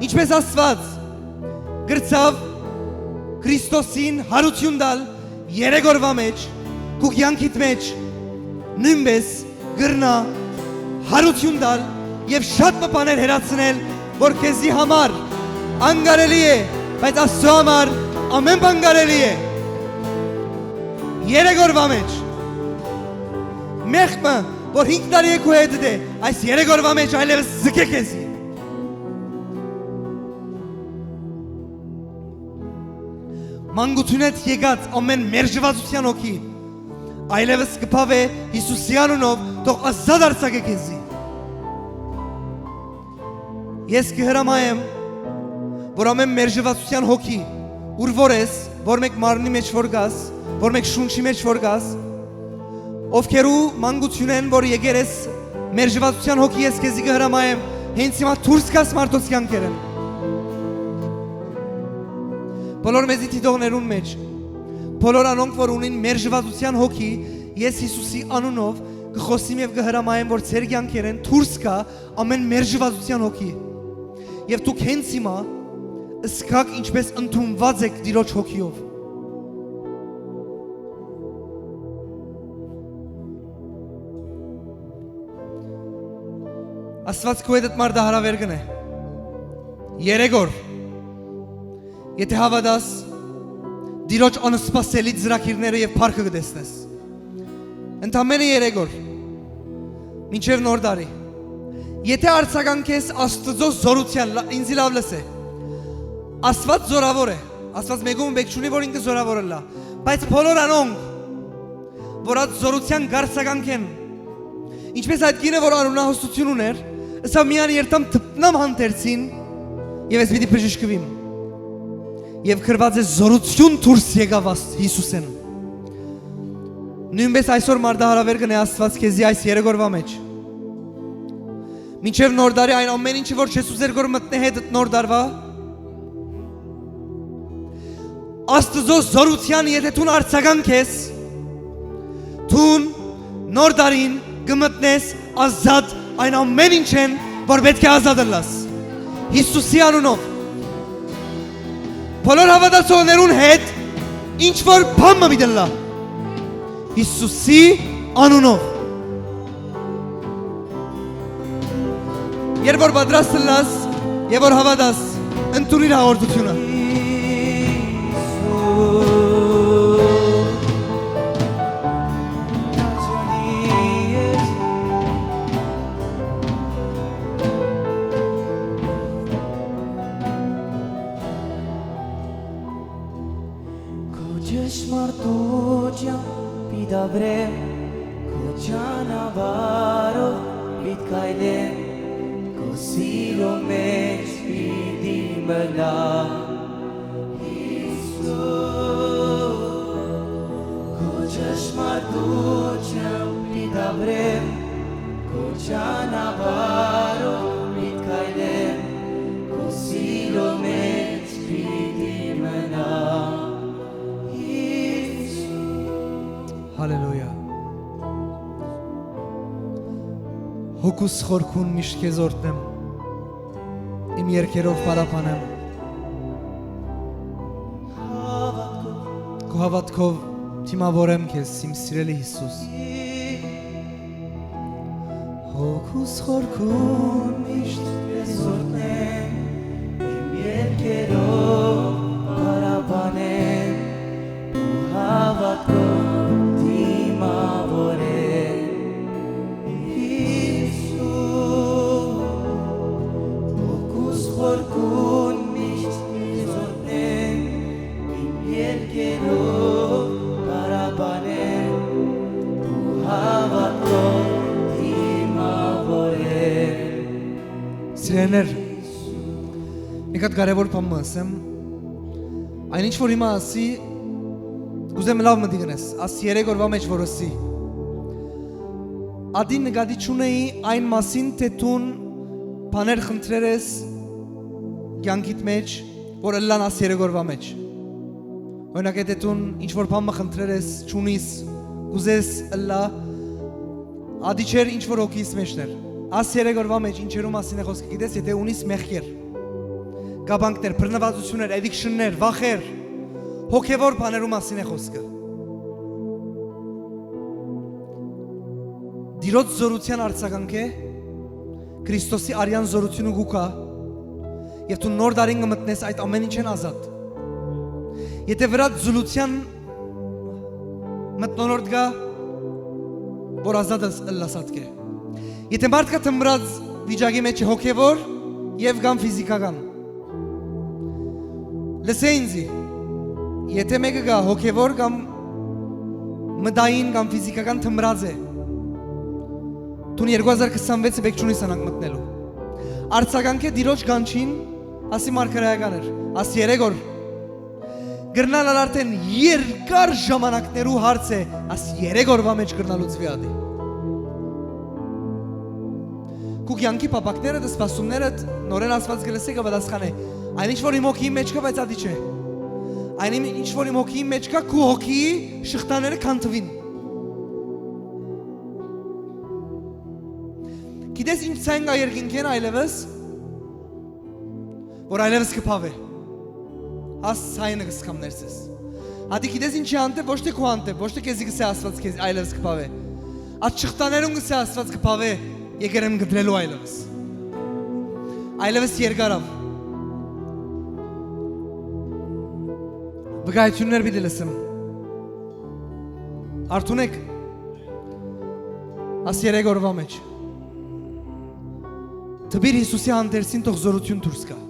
ինչպես Աստուած կրցաւ Քրիստոսին յարութիւն տալ երեք օրվա մեջ, քու կեանքիդ մեջ նոյնպես կրնայ յարութիւն տալ եւ շատ մը բաներ հեռացնել, որ քեզի համար անկարելի է, բայց Աստուծոյ համար ամէն բան կարելի է։ Երեք օրվա մեջ մեղքը, որ հինգ տարի է քու հետդ է, այս երեք օրվա մեջ այլեւս զգէ քեզի։ Մանկութիւնէդ եկած ամէն մերժուածութեան հոգի այլեւս կը բաւէ Հիսուսի անունով, թող ազատ արձակէ քեզի։ Ես կը հրամայեմ, որ ամէն մերժուածութեան հոգի, ուր որ ես, որ մէկ մարմնի մեջ որ կաս, որ մէկ շունչի մեջ որ կաս, Ովքերու մանկութիւնէն որ եկեր ես, մերժուածութեան հոգի ես քեզի կը հրամայեմ, հենց հիմա դուրս գաս մարդոց կեանքերէն։ Բոլոր մեզի դիտողներուն մէջ, բոլոր անոնք որ ունին մերժուածութեան հոգի, ես Յիսուսի անունով կը խօսիմ եւ կը հրամայեմ որ ձեր կեանքերէն դուրս գայ ամէն մերժուածութեան հոգի։ Եւ դուք հենց հիմա զգաք ինչպէս ընդունուած էք Տիրոջ հոգիով։ Աստուած քու հետ մարտահրաւէր կ'ընէ։ Երեք օր, եթե հաւատաս, Տիրոջ անսպասելի ծրագիրները եւ փառքը կը տեսնես։ Ընդամենը երեք օր, մինչեւ Նոր տարի։ Եթե արձագանքես Աստուծոյ զօրութեան, լա-, ինձի լաւ լսէ։ Աստուած զօրաւոր է։ Աստուած մէկուն մէկ չունի որ ինքը զօրաւոր ըլլայ։ Բայց բոլոր անոնք, որ այդ զօրութեան կ'արձագանքեն, ինչպէս այդ կինը որ անունահոսություն ունէր, ըսաւ միան երթամ դպնամ հանդերձին եւ ես պիտի բժշկուիմ։ Եւ գրուած է զօրութիւն դուրս եկաւ Աստուծոյ Յիսուսէն։ Նոյնպէս այսօր մարտահրաւէր կ'ընէ Աստուած քեզի այս երեք օրուայ մէջ։ Մինչեւ Նոր տարի այն ամէն ինչը որ չես ուզեր որ մտնէ հետդ Նոր տարուայ, Աստուծոյ զօրութեան, եթե դուն արձագանքես, դուն Նոր տարին կը մտնես ազատ այն ամէն ինչէն որ պէտք է ազատ ըլլաս։ Յիսուսի անունով։ Բոլոր հաւատացողներուն հետ ինչ որ բան մը պիտի ըլլայ։ Յիսուսի անունով։ Երբ որ պատրաստ ըլլաս եւ որ հաւատաս, ընդունիր հաղորդութիւնը։ Քո ճշմարտութեան պիտի ապրեմ, քո ճանապարհով պիտի քայլեմ, քո սիրո մէջ պիտի մնամ։ Յիսուս, քո ճշմարտութեան պիտի ապրեմ, քո ճանապարհով պիտի քայլեմ, քո սիրո մէջ պիտի մնամ։ Հալելույա։ Հոգուս խորքուն միշտ քեզ օրհնեմ, իմ երկերով պարապանեմ, քո հաւատքով դիմաւորեմ քեզ, իմ սիրելի Յիսուս։ Հոգուս խորքուն միշտ քեզ օրհնեմ, իմ երկերով պարապանեմ ու հաւատքով դիմաւորեմ։ Յիսուս, հոգուս խորքուն միշտ քեզ օրհնեմ, իմ երկերով պարապանեմ ու հաւատքով դիմաւորեմ։ Սիրելիներ, մի հատ կարեւոր բան մը ըսեմ։ Այն ինչ որ հիմա ասի, կ'ուզեմ լաւ մտիկ ընես, աս երեք օրուայ մէջ որ ըսի։ Ատի նկատի չունէի այն մասին, թէ դուն բաներ խնդրեր ես կեանքիդ մէջ, որ ըլլան աս երեք օրուայ մէջ։ Օրինակ, եթե դուն ինչ որ բան մը խնդրեր ես, չունիս, կ'ուզես ըլլայ, ատի չէր ինչ որ հոգիս մէջն էր։ Աս երեք օրուայ մէջ ինչերու մասին է խոսքը, գիտես, եթե ունիս մեղքեր, կապանքներ, բռնուածություններ, addiction-ներ, վախեր, հոգեվոր բաներու մասին է խոսքը։ Տիրոջ զօրութեան արձագանքը Քրիստոսի արեան զօրութիւնը կու գայ, եւ դու նոր տարին կը մտնես այդ ամէն ինչէն ազատ։ Եթե վրադ զուլութեան մթնոլորտ կայ, որ ազատ ես ըլլաս ատկէ։ Եթե մարդ կայ թմրած վիճակի մէջ է հոգեվոր եւ կամ ֆիզիքական, լսէ ինձի, եթե մէկը կայ հոգեվոր կամ մտային կամ ֆիզիքական թմրած է, դուն երկու հազար քսանվեցը պէտք չունի սանանք մտնելու։ Արձագանքը Տիրոջ կանչին, ասի մարգարեական էր, ասի երեք օր։ Կրնալ ալ արդեն երկար ժամանակներու հարց է, աս երեք օրուայ մէջ կրնալ լուծուի ատի։ Քու կեանքի փափաքներդ, սպասումներդ, նորէն Աստուած կը լսէ, կը պատասխանէ։ Այն ինչ որ իմ հոգիի մէջ կայ, բայց ատի չէ։ Այն իմ-, ինչ որ իմ հոգիի մէջ կայ, քու հոգիի շղթաները քանդուին։ Գիտես ինչ ցայն կայ երկինքէն այլեւս, որ այլեւս կը բաւէ։ Աս ցայնը կը սկամ ներսես։ Ատի գիտես ինչի հանդէպ, ոչ թէ քու հանդէպ, ոչ թէ քեզի կ'ըսէ Աստուած քեզ այլեւս կը բաւէ։ Աս շղթաներուն կ'ըսէ Աստուած կը բաւէ, եկեր եմ կտրելու այլեւս։ Այլեւս երկարաւ։ Վկայութիւններ պիտի լսեմ։ Արթուն եք, աս երեք օրուայ մէջ։ Դպիր Յիսուսի հանդերձին թող զօրութիւն դուրս գայ։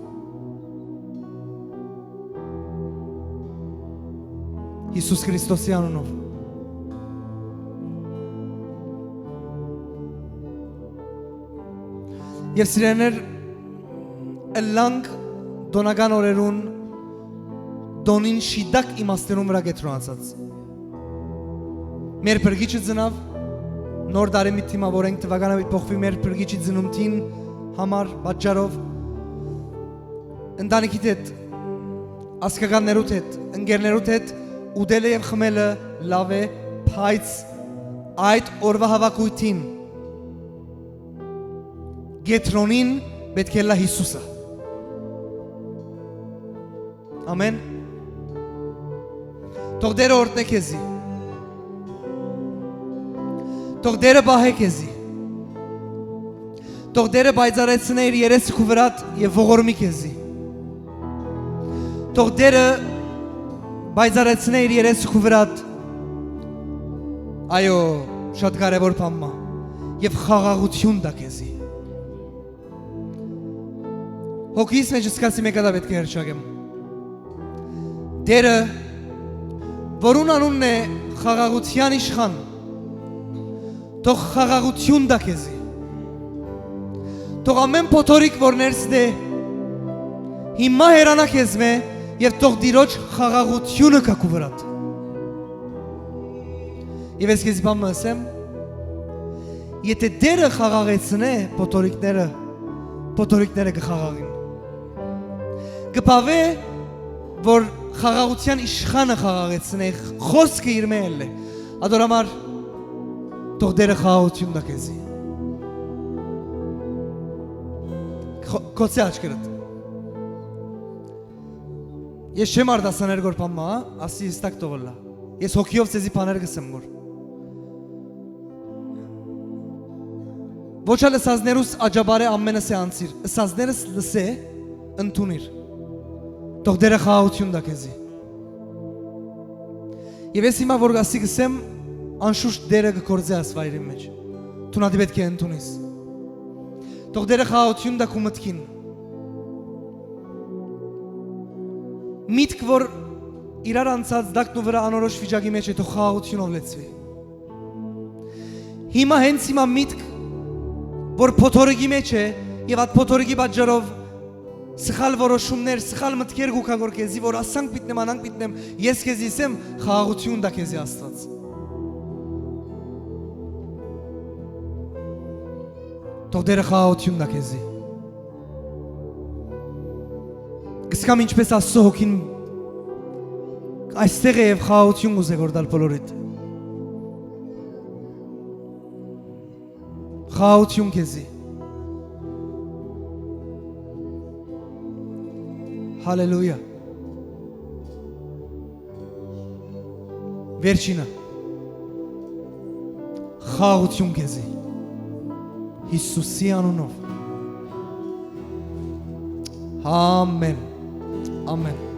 Յիսուս Քրիստոսի անունով։ Եւ սիրելիներ, ըլլանք տօնական օրերուն տօնին շիտակ իմաստներուն վրայ կեդրոնացած։ Մեր փրկիչը ծնաւ, նոր տարի մի դիմաւորենք, թուականը պիտի փոխուի մեր փրկիչի ծնունդին համար, պատճառով։ Ընտանիքիդ հետ, ազգականներուդ հետ, ընկերներուդ հետ ուտելը եւ խմելը լաւ է, բայց այդ օրուայ հաւաքոյթին կեդրոնին պէտք է ըլլայ Յիսուսը։ Ամեն։ Թող Տէրը օրհնէ քեզի։ Թող Տէրը պահէ քեզի։ Թող Տէրը պայծառեցնէ իր երեսը քու վրադ եւ ողորմի քեզի։ Թող Տէրը պայծառեցնէ իր երեսը քու վրադ։ Այո, շատ կարեւոր բան մը։ Եւ խաղաղութիւն տայ քեզի։ Հոգիս մէջ սկացի մէկ ատա պէտք է հրճակեմ։ Տէրը, որուն անունն է խաղաղութեան իշխան, թող խաղաղութիւն տայ քեզի։ Թող ամէն փոթորիկ որ ներսդ է, հիմա հեռանայ քեզմէ եւ թող Տիրոջ խաղաղութիւնը գայ քու վրադ։ Եւ ես քեզի բան մը ըսեմ, եթէ Տէրը խաղաղեցնէ փոթորիկները, փոթորիկները կը խաղաղին։ Կը բաւէ, որ խաղաղութեան իշխանը խաղաղեցնէ, խօսքը իրմէ ելլէ։ Ատոր համար թող Տէրը խաղաղութիւն տայ քեզի։ Խո-, կոչցէ աչքերդ։ Ես չեմ արտասաներ գոր բան մը, ասի հստակ թող ըլլայ։ Ես հոգիով ձեզի բաներ կ'ըսեմ գոր։ Ոչ ալ ըսածներուս աջաբարէ ամենս է անցիր։ Ըսածներս լսէ, ընդունիր։ Թող Տէրը խաղաղութիւն տայ քեզի։ Եւ ես հիմա որ ասի կ'ըսեմ, անշուշտ Տէրը կը գործէ աս վայրին մէջ։ Դուն ատի պէտք է ընդունիս։ Թող Տէրը խաղաղութիւն տայ քու մտքին։ Միտք որ իրար անցած տակն ու վրայ անորոշ վիճակի մէջ է, թող խաղաղութիւնով լեցուի։ Հիմա, հենց հիմա միտք որ փոթորիկի մէջ է եւ այդ փոթորիկի պատճառով սխալ որոշումներ, սխալ մտքեր կու գայ գոր քեզի, որ ասանք պիտնեմ, անանք պիտնեմ, ես քեզի ըսեմ, խաղաղութիւն տայ քեզի Աստուած։ Թող Տէրը խաղաղութիւն տայ քեզի։ Կսկամ ինչպես Աստծո հոգին այստեղ է եւ խաղաղութիւն կուզէ գոր տալ բոլորիդ։ Խաղաղութիւն քեզի։ Հալելույա։ Վերջինը։ Խաղաղութիւն քեզի։ Յիսուսի անունով։ Ամեն։ Ամեն։